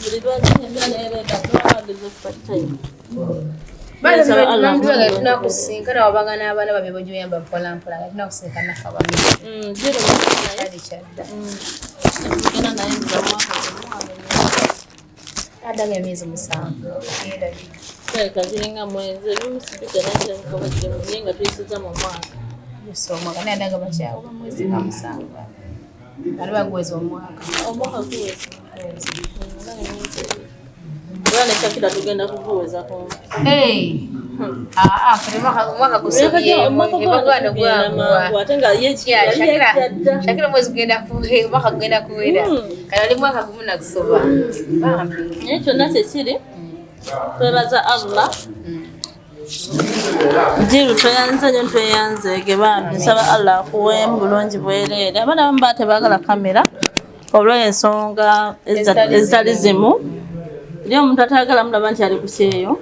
Buli lwajja embeera neereeta twageza okufa time. Tunakusinkana wabanga n'abaana babye b'oyamba mpola mpola nga tunakusinkana naffe abamu. Jiru Kyali kyadda. Tugenda naye nza mwaka gumu. Addaga emyezi 7. Kirabika ziringa mwezi ebimu sibijja naye kirabika bajja naye nga tuyisizza mu mwaka. Gusa omwaka naye addaga bakyawa mwezi nga 7. Bali baguweza omwaka. Omwaka guweza. Era ne Shakira tugenda kuguweza kumpi. Omwaka gusobye ebagwano gwagwa. Ate nga ye Shakira mwezi gugenda kuwera omwaka gugenda kuwera. Kati oli mwaka gumu nagusoba. Bambi. Naye kyonna kye kiri twebaza Allah. Jiru tweyanze nnyo tweyanzeege bambi nsaba Allah akuweemu bulungi bwereere. Abaana abamu baba tebaagala kamera olw'ensonga ezitali zimu. Eriyo omuntu atayagala mulaba nti ali ku kyeyo,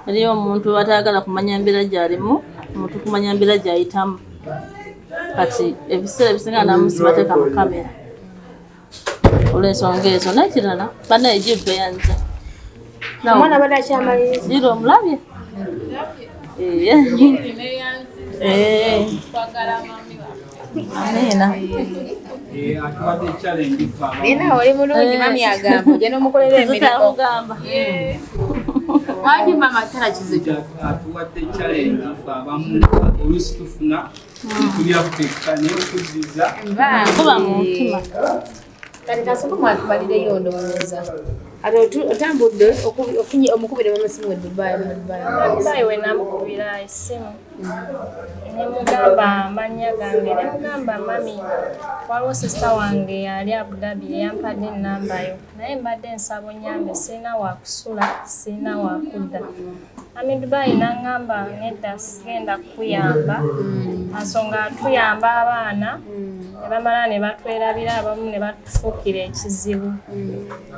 eriyo omuntu atayagala kumanya mbeera gy'alimu, omuntu kumanya mbeera gy'ayitamu. Kati ebiseera ebisinga namusi bateeka mu kamera olw'ensonga ezo. N'ekirala bannaye jibbe yanze. Omwana abadde akyamaliriza. Jiro omulabye? Amiina. Nina oli mulungi mami agamba ojja n'omukolera emirimu. Lwaki maama tala kizibu? Atuwadde challenge ffe abamu oluusi tufuna tulya ffekka naye okuddiza kuba mu mutima. Kati kasooka mwatubalireyo ndowooza. Ate otambudde ofunye omukubira amasimu e Dubai mu Dubai. Dubai we namukubira essimu ne mugamba amannya gange, ne mugamba mami waliwo sisita wange yali Abu Dhabi yampadde ennamba yo, naye mbadde nsaba onnyambe, sirina wakusula, sirina wakudda. Mami Dubai n'aŋŋamba nedda sigenda kukuyamba, ensonga atuyamba abaana ne bamala ne batwerabira, abamu ne batufuukira ekizibu.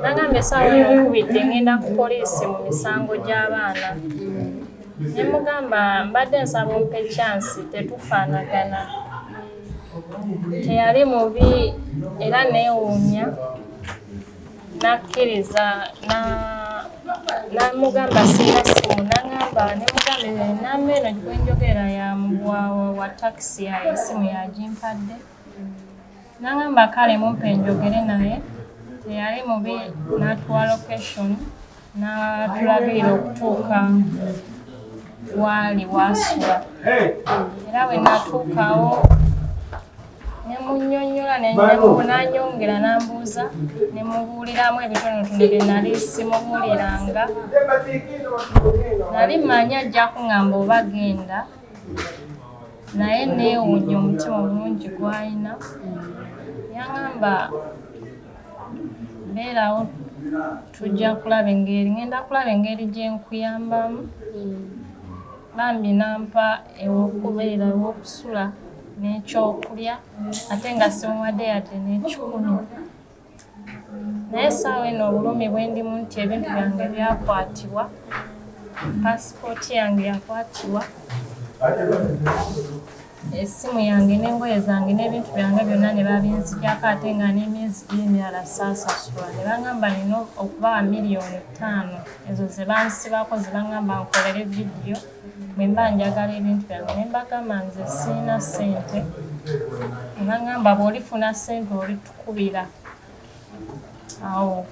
N'aŋŋamba essaawa eno nkubidde ngenda ku poliisi mu misango gy'abaana. Ne mugamba mbadde nsaba ompe chance, tetufaanagana. Teyali mubi era neewuunya, nakkiriza namugamba sirina ssimu, n'aŋŋamba ne mugamba ennamba eno gwe njogera ya wa takisi essimu yagimpadde. N'aŋŋamba kale mumpe njogere naye, teyali mubi n'atuwa location n'atulagirira okutuuka waali wasula. Era bwe natuukawo ne munnyonnyola n'anyongera n'ambuuza ne mubuuliramu ebitonotono bye nali simubuuliranga. Nali mmanyi ajja kuŋŋamba oba genda, naye neewuunya omutima omulungi gw'alina. Yaŋŋamba beerawo tujja kulaba engeri, ngenda kulaba engeri gye nkuyambamu. Bambi n'ampa ew'okubeera, ew'okusula n'ekyokulya, ate nga simuwadde yadde n'ekikumi. Naye essaawa eno obulumi bwe ndimu nti ebintu byange byakwatibwa, paasipooti yange yakwatibwa, essimu yange n'engoye zange n'ebintu byange byonna ne babinzigyako, ate nga n'emyezi gy'emirala saasasula. Ne baŋŋamba nina okubawa 5 million ezo ze bansibako, ze baŋŋamba nkolere vidiyo bwe mba njagala ebintu byange. Ne mbagamba nze sirina ssente. Ne baŋŋamba bw'olifuna ssente olitukubira. Awo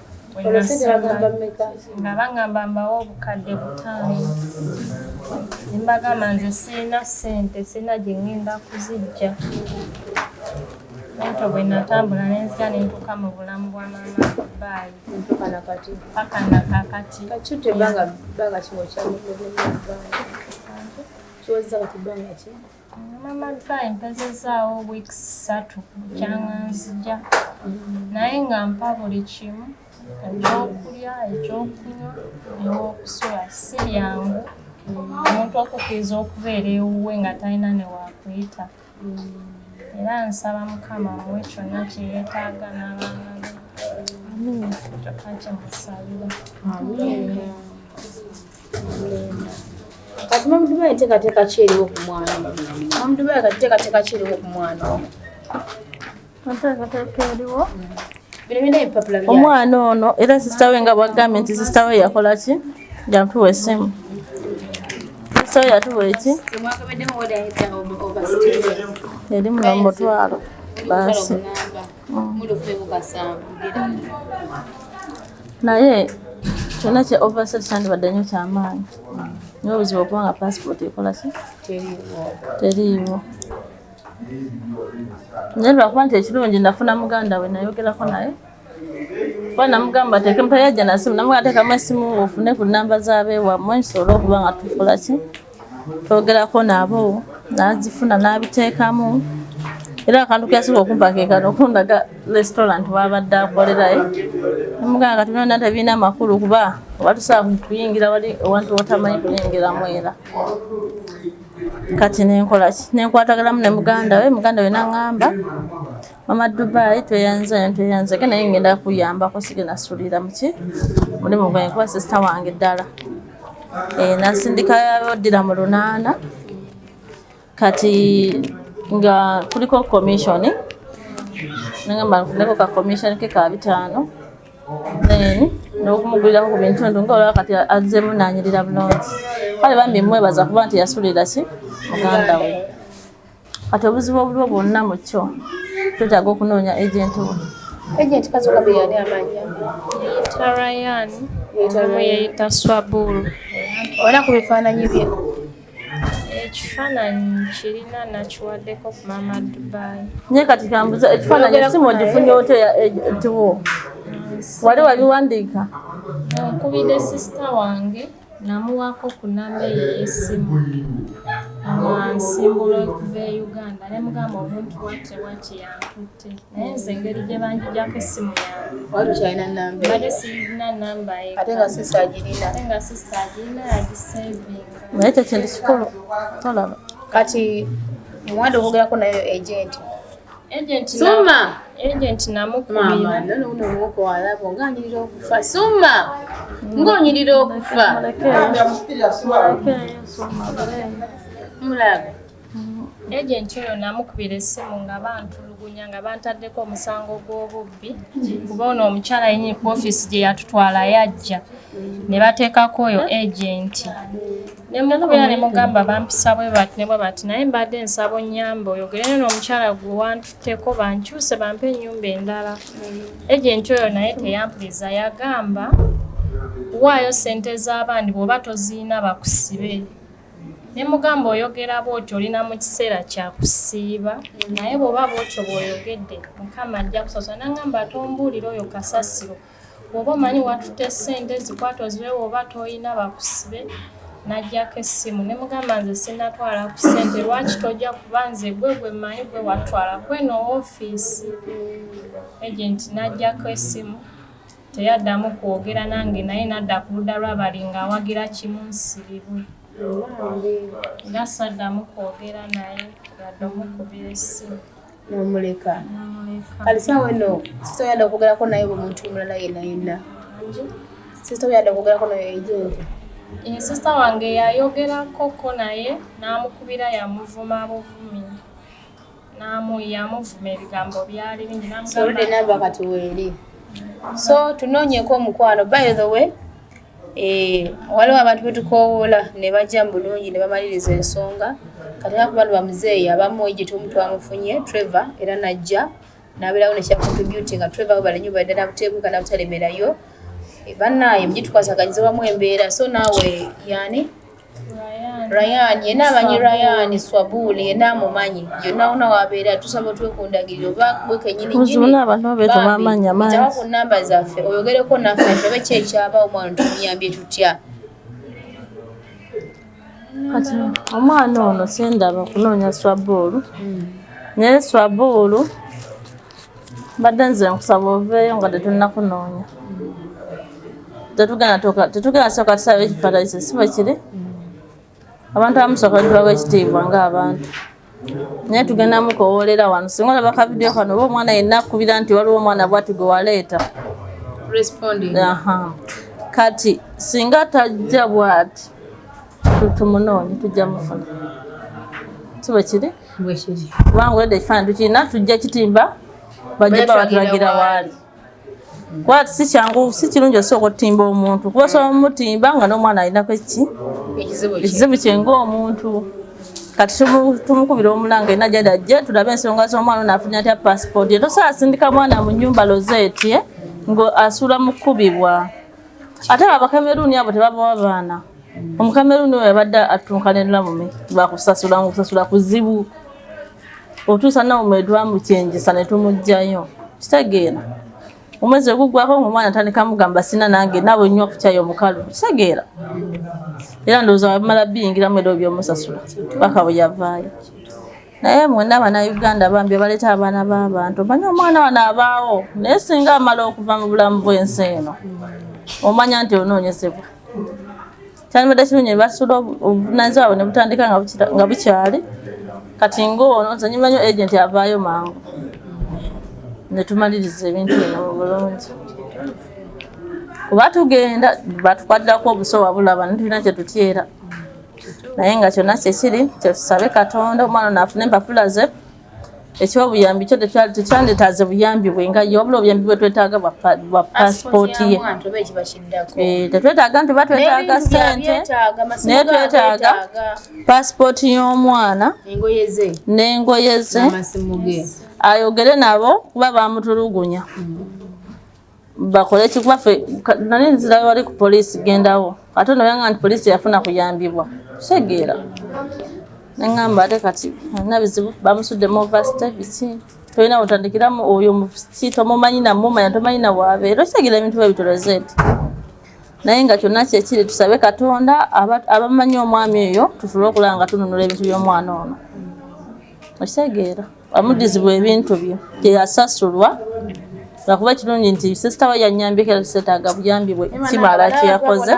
nga baŋŋamba mbawe obukadde 5. Ne mbagamba nze sirina ssente, sirina gye ŋŋenda kuzijja. Bwentyo bwe natambula ne nzija ne ntuuka mu bulamu bwa maama Dubai. Paka na kakati. Maama Dubai mpezezaawo weeks 3 bukyanga nzija, naye nga mpa buli kimu, ekyokulya, ekyokunywa, ew'okusula. Si byangu omuntu okukkiriza okubeera ewuwe nga talina ne waakuyita. Era nsaba Mukama amuwe kyonna kye yeetaaga n'abaana be. Kyokka kye musabira. Kati Maama Dubai enteekateeka ki eriwo ku mwana? Maama Dubai kati enteekateeka ki eriwo ku mwana? Enteekateeka eriwo Bino byonna ebipapula bya omwana ono, era sisita we nga bwagambye nti sisita we yakola ki? Yatuwa essimu. Sisita we yatuwa eki? Eri muno mutwalo baasi. Naye kyonna kye overset kyandibadde nnyo kyamaanyi. Naye obuzibu okuba nga paasipooti ekola ki? Teriiwo. Naye lwakuba nti ekirungi nafuna muganda we nayogerako naye. Kuba namugamba teeke mpa yajja na simu, namugamba teekamu essimu ofune ku nnamba z'abeewammwe nsobole okuba nga tukola ki? Twogerako nabo, n'azifuna n'abiteekamu. Era akantu ke yasooka okumpa ke kano, okundaga restaurant w'abadde akolerayo. Namugamba kati byonna tebirina makulu kuba oba tusobola kuyingira wali ewantu w'otamanyi kuyingiramu era. Kati nenkola ki? Nenkwataganamu ne muganda we, muganda we n'aŋŋamba Mama Dubai tweyanze tweyanze ke naye ngenda kuyambako sigenda sulira muki mulimu gwange kuba sisita wange ddala. Nasindika oddira mu 8 kati nga kuliko commission nangamba nfuneko ka commission ke ka 5 then n'okumugulirako ku bintundu nga olaba kati azzeemu n'anyirira bulungi. Kale bambi mwebaza kuba nti yasulira ki muganda we. Kati obuzibu obuliwo bwonna mu kyo twetaaga okunoonya agent we. Agent Kazoka yani amanya. Yeeyita Ryan, omu yeeyita Swabulu. Olina ku bifaananyi bye? Ekifaananyi kirina nakiwaddeko ku Mama Dubai. Naye kati kambuza ekifaananyi essimu ogifunye otya agent wo? Wali wabiwandiika? Nkubidde sisita wange namuwaako ku nnamba ye ey'essimu nga nsimbula okuva e Uganda ne mugamba omuntu bw'ati bw'ati yantutte naye nze engeri gye banjijjako essimu yange Wali okyalina nnamba ye? Mbadde sirina nnamba ye. Ate nga sisita agirina. Ate nga sisita agirina yagiseevinga. Naye ekyo kintu kikulu tolaba. Kati muwanda okwogerako nayo agent. Agent Suma! Agent namukubira. Maama nno uno muwoko walaba ng'anyirira okufa. Suma! Ng'onyirira okufa. Mulaba. Agent oyo namukubira essimu nga bantulugunya nga bantaddeko omusango gw'obubbi kuba ono omukyala yennyini ku ofiisi gye yatutwala yajja ne bateekako oyo agent. Ne mukubira ne mugamba bampisa bwe bati ne bwe bati naye mbadde nsaba onnyambe oyogere n'omukyala gwe wantutteko bankyuse bampe ennyumba endala. Agent oyo naye teyampuliza yagamba waayo ssente z'abandi bw'oba tozirina bakusibe. Ne mugamba oyogera bw'otyo olina mu kiseera kya kusiiba naye bw'oba bw'otyo bw'oyogedde Mukama ajja kusasula. N'angamba tombuulira oyo kasasiro bw'oba omanyi watutte ssente zikwate oziwe bw'oba toyina bakusibe. N'aggyako essimu ne mugamba nze sinnatwala ku ssente lwaki tojja kuba nze gwe gwe mmanyi gwe watwala kweno ofiisi. Agent n'aggyako essimu teyaddamu kwogera nange naye n'adda ku ludda lw'abali ng'awagira kimu nsibibwe. Era saddamu kwogera naye yadde omukubira essimu. N'omuleka. Kale ssaawa eno sisita oyadde okwogerako naye omuntu omulala yenna yenna. Sisita oyadde okwogerako naye agent. Sisita wange yayogerako ko naye n'amukubira yamuvuma buvumi. Yamuvuma ebigambo byali bingi n'amugamba. So oludde namba kati weeri. So tunoonyeeko omukwano. By the way, waliwo abantu betukoowoola ne bajja mu bulungi ne bamaliriza ensonga. Kati nga ku bano bamuzeeyi abamu agent omu twamufunye Trevor era n'ajja n'abeerawo ne kyacontributing nga Trevor webale nnyo badde n'abuteekuka n'abutalemerayo. Bannaaye mugitukwasaganyizza wamu embeera. So naawe yani Ryan yenna amanyi Ryan Swabuli yenna amumanyi yonna wonna wabeera tusaba otwekundagirira oba gwe kennyini nnyini abantu babeetuma amannya mangi. Yitawo ku nnamba zaffe oyogereko naffe tulabe ki ekyabaawo omwana tumuyambye tutya. Kati omwana ono sendaba okunoonya Swabulu naye Swabulu mbadde nze nkusaba oveeyo nga tetunnakunoonya. Tetugenda sooka tusabe ekifaananyi si bwe kiri? Abantu abamu sooka tubawa ekitiibwa ng'abantu naye tugenda mukowoolera wano singa olaba ka vidiyo kano oba omwana yenna akubira nti waliwo omwana bw'ati gwe waleeta. Kati singa tajja bw'ati tumunoonye tujja mufuna. Si bwe kiri? Kubanga olwedde ekifaananyi tukirina tujja kitimba bajja batulagira waali. Kuba si kyangu si kirungi osooka otimba omuntu kuba osobola omutimba nga n'omwana alinako ekizibu kye ng'omuntu. Kati tumukubira omulanga yenna gy'ali ajje tulabe ensonga z'omwana ono afunye atya paasipooti ye. Tosobola sindika mwana mu nnyumba Rosette ng'asuula mu kkubibwa. Ate abo Abakameruuni abo tebabawa baana. Omukameruuni oyo abadde attunka ne Naomi bakusasula ng'okusasula kuzibu. Otuusa Naomi twamukyengesa ne tumuggyayo. Kitegeera. Omwezi oguggwako ng'omwana atandika mugamba sina nange naawe nnywa ku kyayi omukalu. Kitegeera. Era ndowooza wamala biyingiramu era obyomusasula paka bwe yavaayo. Naye mwenna Bannayuganda bambi abaleeta abaana b'abantu omanyi omwana wano abaawo naye singa amala okuva mu bulamu bw'ensi eno omanya nti onoonyezebwa. Kyandibadde kirungi ne basula obuvunaanyizibwa bwabwe ne butandika nga bukyali. Kati ng'ono nze nyimanyi agent avaayo mangu. Ne tumaliriza ebintu bino mu bulungi. Kuba tugenda batukwatirako obusowa bulaba ne tulina kye tutyera. Naye nga kyonna kyekiri kyetusabe Katonda omwana ono afune empapula ze. Ekiwa obuyambi kyo tekyandetaaze buyambi bwe nga ye, wabula obuyambi bwe twetaaga bwa pasipooti ye. Tetwetaaga nti oba twetaaga ssente, naye twetaaga pasipooti y'omwana n'engoye ze, ayogere nabo kuba bamutulugunya. Bakole ki kuba ffe nali nzirayo wali ku poliisi gendawo, ate ono yangamba nti poliisi yafuna kuyambibwa kitegeera. Neŋŋamba ate kati alina bizibu, bamusudde mu overstay biki, tolina wotandikiramu oyo muki tomumanyi namumanya tomanyi na waabeera, okitegeera ebintu bwe bityo Rosette. Naye nga kyonna kyekiri tusabe Katonda abamanyi omwami oyo tusobole okulaba nga tununula ebintu by'omwana ono, okitegeera amuddizibwa ebintu bye tyeyasasulwa. Lwakuba ekirungi nti sisita we yannyambiko era tuseetaaga buyambi bwe kimala kye yakoze.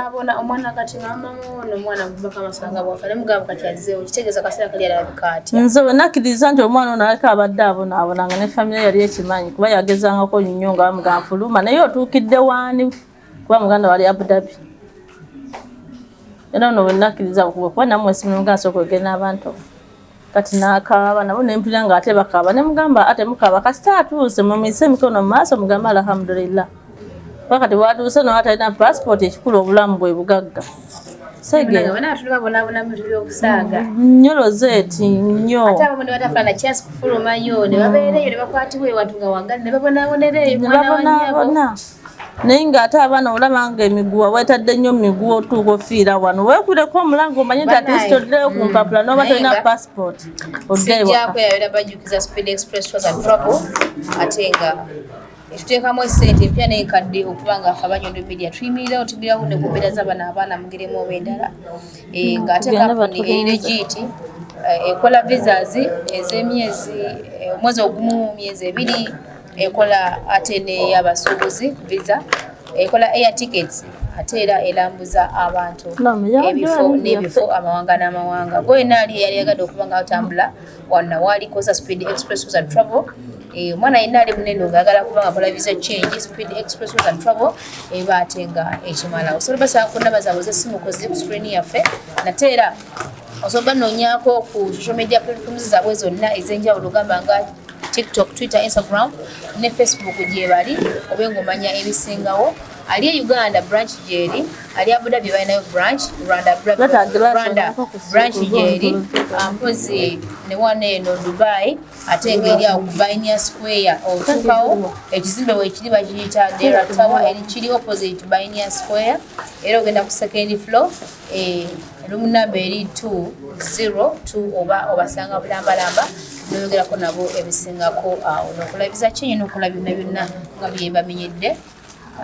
Nze bwe nakkiriza nti omwana ono aleka abadde abonaabona nga ne famire yali ekimanyi kuba yagezangako nnyo nga bamugamba fuluma, naye otuukidde waani kuba muganda wali Abu Dhabi. Era ono bwe nakkiriza kuba nammwe esimu nemugamba nsooka oyogere n'abantu kati n'akaaba nabo ne mpulira ng'ate bakaaba ne mugamba ate mukaaba kasita atuuse mumuyise emikono mu maaso mugambe alhamdulillah. Kuba kati bw'atuuse nawe atalina passport ekikulu obulamu bwe bugagga. Nnyo Rosette nnyo. Ate abamu ne batafuna na chance kufulumayo ne babeera eyo ne bakwatibwa ewantu nga wagali ne babonaabonera eyo mwana wa nnyabo. Naye ng'ate abaana olaba nga emiguwa weetadde nnyo miguwa otuuka ofiira wano weekuleko omulango omanye nti at least oddeyo ku mpapula n'oba tolina passport oddeyo Sijja kweyawera bajjukiza Speed Express Tours and Travel ate nga etuteekamu essente empya n'enkadde okuba nga ffe Abanyondo Media tuyimirirawo tuyimirirawo ne ku mbeera z'abano abaana mu ngeri emu oba endala. Ng'ate kampuni eri legit, ekola visas ez'emyezi, omwezi ogumu, myezi ebiri, ekola ate n'ey'abasuubuzi visa, ekola air tickets ate era erambuza abantu ebifo n'ebifo amawanga n'amawanga. Gwe yenna ali eyali ayagadde okuba nga atambula wano waali kozesa Speed Express Tours and Travel. Omwana yenna ali munene ng'ayagala kuba nga akola visa change, Speed Express Tours and Travel eba ate nga ekimala. Osobola obasanga ku nnamba zaabwe ez'essimu koziri ku screen yaffe, nate era osobola banoonyaako ku social media platforms zaabwe zonna ez'enjawulo gamba nga TikTok, Twitter, Instagram ne Facebook gyebali obe ng'omanya ebisingawo. Ali e Uganda branch gyeri, ali Abu Dhabi balinayo branch, Rwanda branch gyeri, mpozi ne wano eno Dubai ate ng'eri awo ku Bainia Square otuukawo ekizimbe weekiri bakiyita Dera Tower, eri kiri opposite Bainia Square era ogenda ku second floor, room number eri 202 oba obasanga bulambalamba n'oyogerako nabo ebisingako awo n'okola visa change n'okola byonna byonna nga bye bamenyedde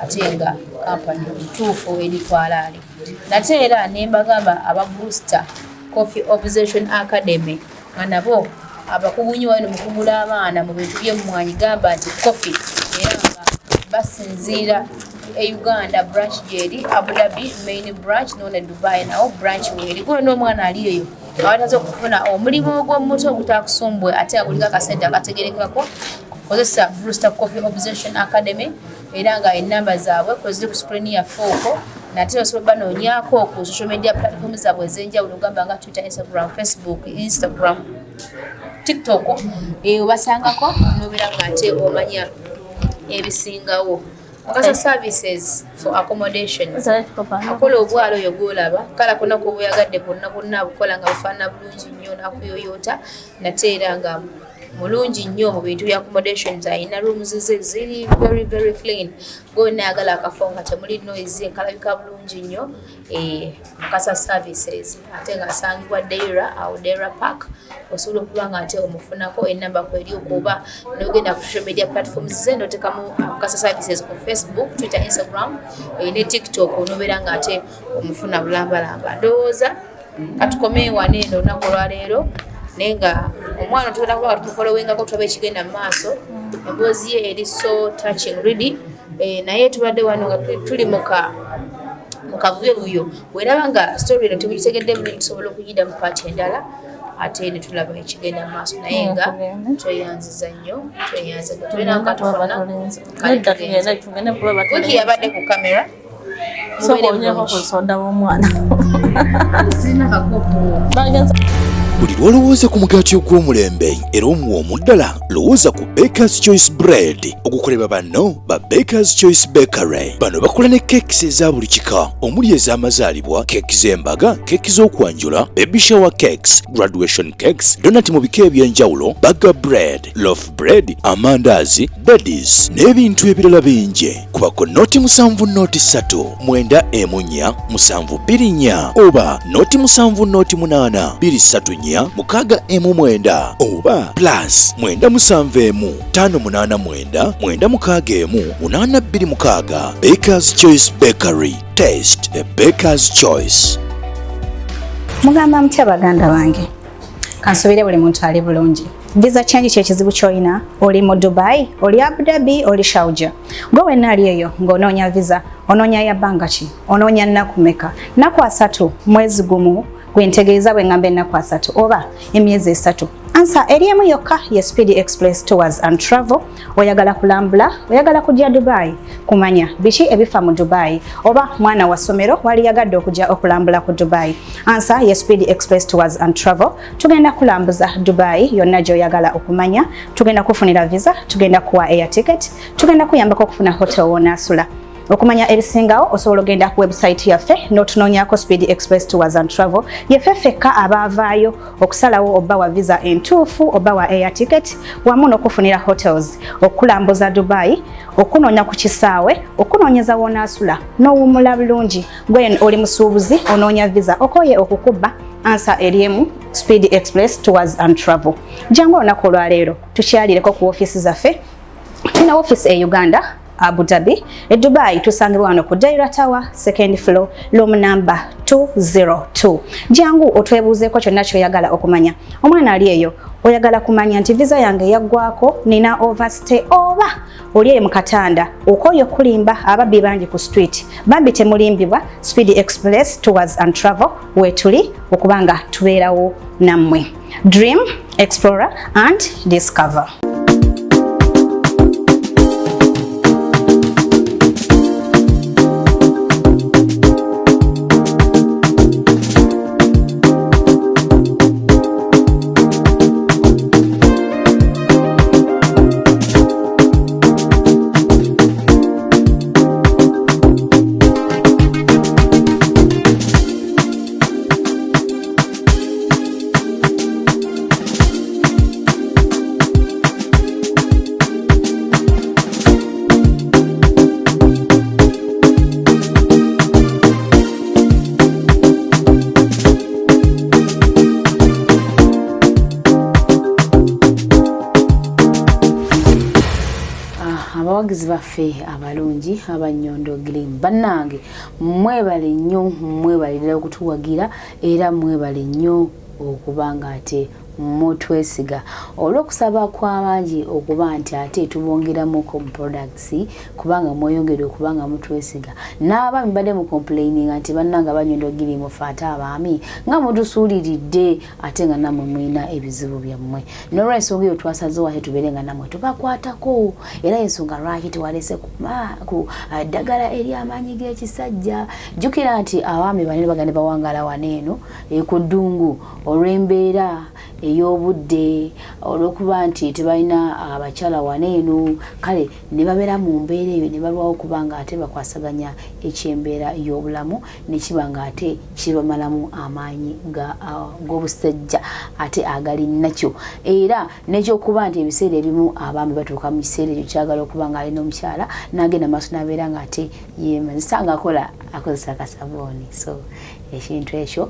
ate nga kampani ntuufu eri kwalaali. Nate era ne mbagamba aba Brewster Coffee Observation Academy nga nabo abakugu nnyo wano mu kugula abaana mu bintu by'emmwanyi gamba nti coffee, era nga basinziira e Uganda branch gyeri, Abu Dhabi main branch none Dubai nawo branch weeri. Gwe n'omwana ali eyo awataze okufuna omulimu ogw'omuto ogutakusumbwe ate aguliko akasente akategerekako, kozesa Brewster Coffee Observation Academy era nga ennamba zaabwe kweziri ku screen yaffe okwo. Nate osobola banoonyaako ku social media platform zaabwe ez'enjawulo gamba nga Twitter, Instagram, Facebook, Instagram, TikTok, obasangako n'obeera nga ate omanya ebisingawo. Mukasa Services for Accommodations akola obwala oyo gw'olaba kala konna kwoba oyagadde kwonna kwonna abukola nga bufaanana bulungi nnyo n'akuyoyoota, nate era nga mulungi nnyo mu bintu bya accommodations. Alina rooms ze ziri very very clean, gwonna ayagala akafo nga temuli noise, nkalabika bulungi nnyo. Mukasa Services ate ng'asangibwa Deira awo Deira Park, osobola okuba nga ate omufunako ennamba kweri okuba n'ogenda ku social media platforms ze n'oteekamu Mukasa Services ku Facebook, Twitter, Instagram ne TikTok onobeera nga ate omufuna bulambalamba. Ndowooza katukome wano eno olunaku olwaleero, naye nga omwana tugenda kuba nga tumufolowingako tulabe ekigenda mu maaso. Emboozi ye eri so touching really. Naye tubadde wano nga tuli muka mukavuyovuyo, bweraba nga story eno temugitegedde bulungi tusobola okugidda mu part endala. Ate ne tulaba ekigenda mu maaso, naye nga tweyanziza nnyo, tweyanziza. Tulina katono. Wiki yabadde ku kamera. Sooka onyweko ku soda w'omwana. Sirina kakopo. Buli lw'olowooza ku mugaati ogw'omulembe era omuwoomu ddala, lowooza ku Bakers Choice Bread ogukolebwa banno ba Bakers Choice Bakery. Bano bakola ne cakes eza buli kika omuli ez'amazaalibwa, keeki z'embaga, keeki z'okwanjula, baby shower cakes, graduation cakes, donut mu bika eby'enjawulo, burger bread, loaf bread, amandaazi, daddies n'ebintu ebirala bingi. Kubako 0 7 0 3 9 1 4 7 2 4 oba 0 7 0 8 2 3 4 6 1 9 oba +971 5 8 9 9 6 1 8 2 6. Bakers Choice Bakery, taste the Bakers Choice. Mugamba mutya baganda bange? Kansubire buli muntu ali bulungi. Visa change kyekizibu ky'olina. Oli mu Dubai, oli Abu Dhabi, oli Sharjah, gwe wenna ali eyo ng'onoonya visa, onoonya ya bbanga ki? Onoonya nnaku meka? Nnaku 30, mwezi gumu gwentegeeza bwe ngamba ennaku 30 oba emyezi 3? Answer eri emu yokka, ye Speed Express Tours and Travel. Oyagala kulambula, oyagala kujja Dubai kumanya biki ebifa mu Dubai, oba mwana wa ssomero waliyagadde okujja okulambula ku Dubai, answer ye Speed Express Tours and Travel. Tugenda kulambuza Dubai yonna gy'oyagala okumanya, tugenda kufunira visa, tugenda kuwa air ticket, tugenda kuyambako okufuna hotel wonaasula. Okumanya ebisingawo osobola ogenda ku website yaffe n'otunoonyako Speed Express Tours and Travel. Yeffe ffekka abaavaayo okusalawo obba wa visa entuufu, oba wa air ticket, wamu n'okufunira hotels, okulambuza Dubai, okunoonya ku kisaawe, okunoonyeza woonaasula n'owummula bulungi. Gwe oli musuubuzi onoonya visa, okoye okukubba, answer eri emu, Speed Express Tours and Travel. Jangu olunaku olwaleero tukyalireko ku ofiisi zaffe. Tulina ofiisi e Uganda, Abu Dhabi, e Dubai tusangibwa wano ku Daira Tower, second floor, room number 202. Jangu otwebuuzeeko kyonna kyoyagala okumanya. Omwana ali eyo oyagala kumanya nti visa yange yaggwako, nina overstay, oba oli eyo mu katanda okooye okulimba, ababbi bangi ku street, bambi temulimbibwa. Speed Express Tours and Travel weetuli okubanga tubeerawo nammwe. Dream, explore and discover. Abawagizi baffe abalungi Abanyondo Glim bannange, mwebale nnyo, mwebale ddala okutuwagira, era mwebale nnyo okuba nga ate mutwesiga olw'okusaba kw'abangi okuba nti ate tubongeramuko mu products, kubanga mweyongere okuba nga mutwesiga. N'abaami badde mu complaininga nti bannange Abanyondo Glim, fe ate abaami nga mutusuuliridde, ate nga nammwe mulina ebizibu byammwe. N'olwensonga eyo twasazeewo ate tubeere nga nammwe tubakwatako, era ensonga lwaki tewalese ku ddagala ery'amaanyi g'ekisajja. Jjukira nti abaami banene bagende bawangala wano eno ku ddungu olw'embeera ey'obudde, olw'okuba nti tebalina abakyala wano eno, kale ne babeera mu mbeera eyo ne balwawo okuba nga ate bakwasaganya ekyembeera y'obulamu, ne kiba nga ate kibamalamu amaanyi g'obusajja ate agali nakyo. Era n'ekyokuba nti ebiseera ebimu abaami batuuka mu kiseera ekyo kyagala okuba nga alina omukyala, n'agenda maaso n'abeera nga ate yemazisa nga akola akozesa akasabuuni. So ekintu ekyo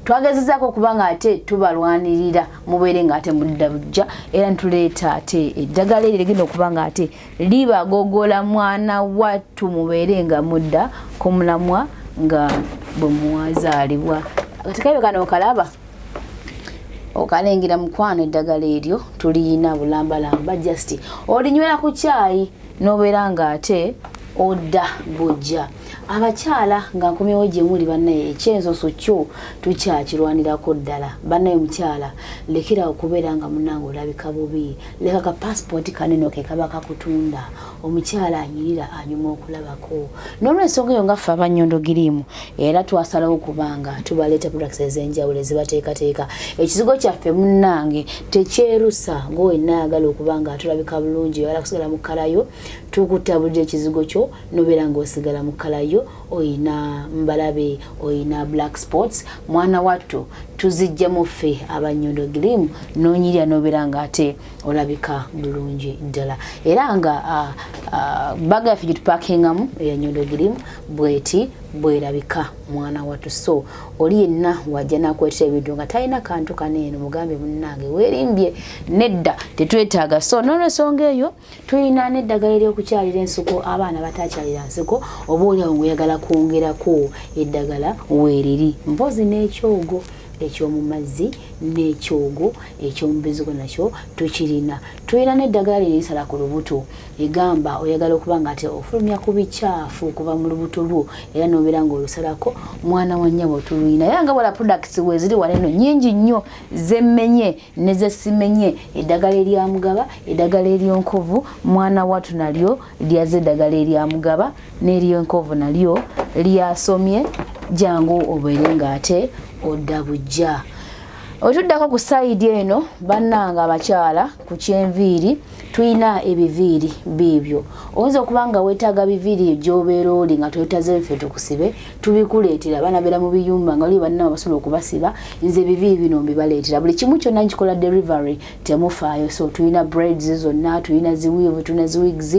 twagezezaako okuba nga ate tubalwanirira mubeere nga ate mudda bujja, era ntuleeta ate eddagala eryo ligenda okuba nga ate libagogola mwana wattu, mubeere nga mudda ku mulamwa nga bwe mwazaalibwa. Kati kabe kano okalaba okalengera mukwano, eddagala eryo tuliyina bulambalamba, just olinywera ku kyayi n'obeera nga ate odda bujja. Abakyala nga nkomyewo gye muli bannaye, ekyensoso kyo tukyakirwanirako ddala. Bannaye mukyala, lekera okubeera nga munnange olabika bubi, leka ka passport kaneno ke kaba kakutunda. Omukyala anyirira anyuma okulabako. N'olwensonga eyo nga ffe abannyondo giriimu era twasalawo okubanga tubaleeta products ez'enjawulo ezibateekateeka. Ekizigo kyaffe munnange tekyerusa, ng'owenna ayagala okuba nga atulabika bulungi, oyagala kusigala mu kkalayo, tukutabulira ekizigo kyo nobeera ng'osigala mu kkalayo. Oyina mbalabe, oyina black spots, mwana wattu tuzijjamu ffe abannyondo giriimu, n'onyirira n'obeera ng'ate olabika bulungi ddala. Era nga baga yaffe gyetupakingamu eya Nyondo Girimu bweti bwerabika, mwana wattu. So oli yenna wajja nakwetera ebintu nga talina kantu kaneeno, mugambe munnange weerimbye, nedda tetwetaaga. So n'olwensonga eyo tulina n'eddagala ery'okukyalira ensiko, abaana batakyalira nsiko, oba oliawo ngaoyagala kwongerako eddagala weeriri. Mpozi n'ekyogo eky'omu mazzi n'ekyogo eky'omubizigo nakyo tukirina. Tulina n'eddagala lino erisala ku lubuto, egamba oyagala okuba nga ate ofulumya ku bikyafu okuva mu lubuto lwo era n'obeera ng'olusalako, mwana wa nnyabo tuluyina. Era nga wala products weeziri wano eno nnyingi nnyo, zemmenye ne zesimenye. Eddagala erya mugaba, eddagala ery'enkovu, mwana watu nalyo lyaze. Eddagala erya mugaba n'ery'enkovu nalyo lyasomye. Jangu obeere ng'ate odda bujja. Otuddako ku side eno bannanga abakyala, ku kyenviiri tulina ebiviiri biibyo. Oyinza okuba nga weetaaga biviiri gy'obeera oli nga twetaze ffe tukusibe, tubikuleetera. Abaana beera mu biyumba nga oli bannama basobola okubasiba. Nze ebiviiri bino mbibaleetera, buli kimu kyonna nkikola delivery, temufaayo. So tulina braids zonna, tulina zi weave, tulina zi wigs,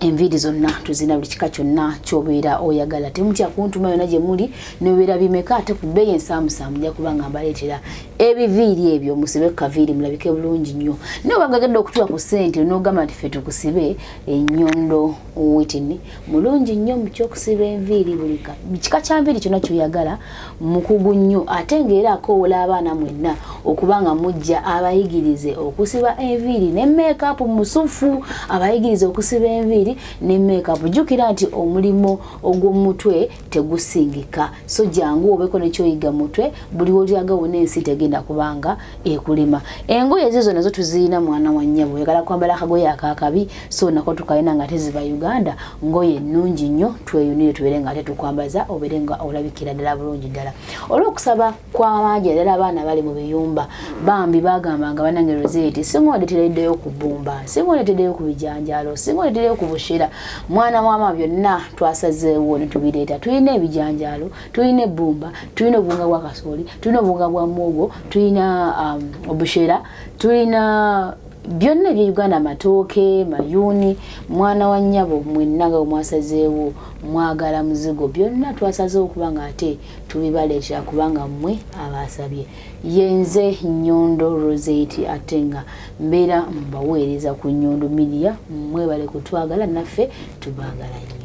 enviiri zonna tuzina, buli kika kyonna kyobeera oyagala. Temutya kuntuma yonna gye muli, nobeera bimeka, ate ku bbeeyi ensaamusaamu. Nja kuba nga mbaleetera ebiviiri ebyo, musibe kaviiri mulabike bulungi nnyo. Naye oba ngagedde okutuwa ku ssente n'ogamba nti ffe tukusibe, ennyondo witini mulungi nnyo mu kyokusiba enviiri, buli kika kya nviiri kyonna kyoyagala, mukugu nnyo. Ate ng'era akoowola abaana mwenna okuba nga mujja abayigirize okusiba enviiri ne makeup musufu, abayigirize okusiba enviiri ne makeup. Jjukira nti omulimu ogw'omutwe tegusingika, so jangu obeeko nekyoyiga mutwe. Buli wolyaga wona ensi tegenda kubanga ekulema. Engoye ezizo nazo tuzirina, mwana wa nnyabo. Oyagala kwambala akagoye akakabi, so nako tukalina nga teziva Uganda, ngoye ennungi nnyo. Tweyunire tubeere nga ate tukwambaza, obeere nga olabikira ddala bulungi ddala. Olw'okusaba kw'abangi ddala abaana bali mu biyumba, bambi bagamba nga banange Rosette, singa ondetereddeyo ku bbumba, singa ondetereddeyo ku bijanjaalo, singa ondetereddeyo ku bushera. Mwana wama, byonna twasazeewo ne tubireeta. Tulina ebijanjaalo, tulina ebbumba, tulina obuwunga bwa kasooli, tulina obuwunga bwa muwogo, tulina obushera, tulina byonna ebye Uganda, amatooke, mayuuni. Mwana wa nnyabo, mwenna nga mwasazeewo mwagala muzigo, byonna twasazeewo okuba nga ate tubibaleetera kubanga mmwe abasabye. Yenze Nyondo Rosette, ate nga mbeera mbaweereza ku Nyondo Media. Mwebale kutwagala, naffe tubaagala nnyo.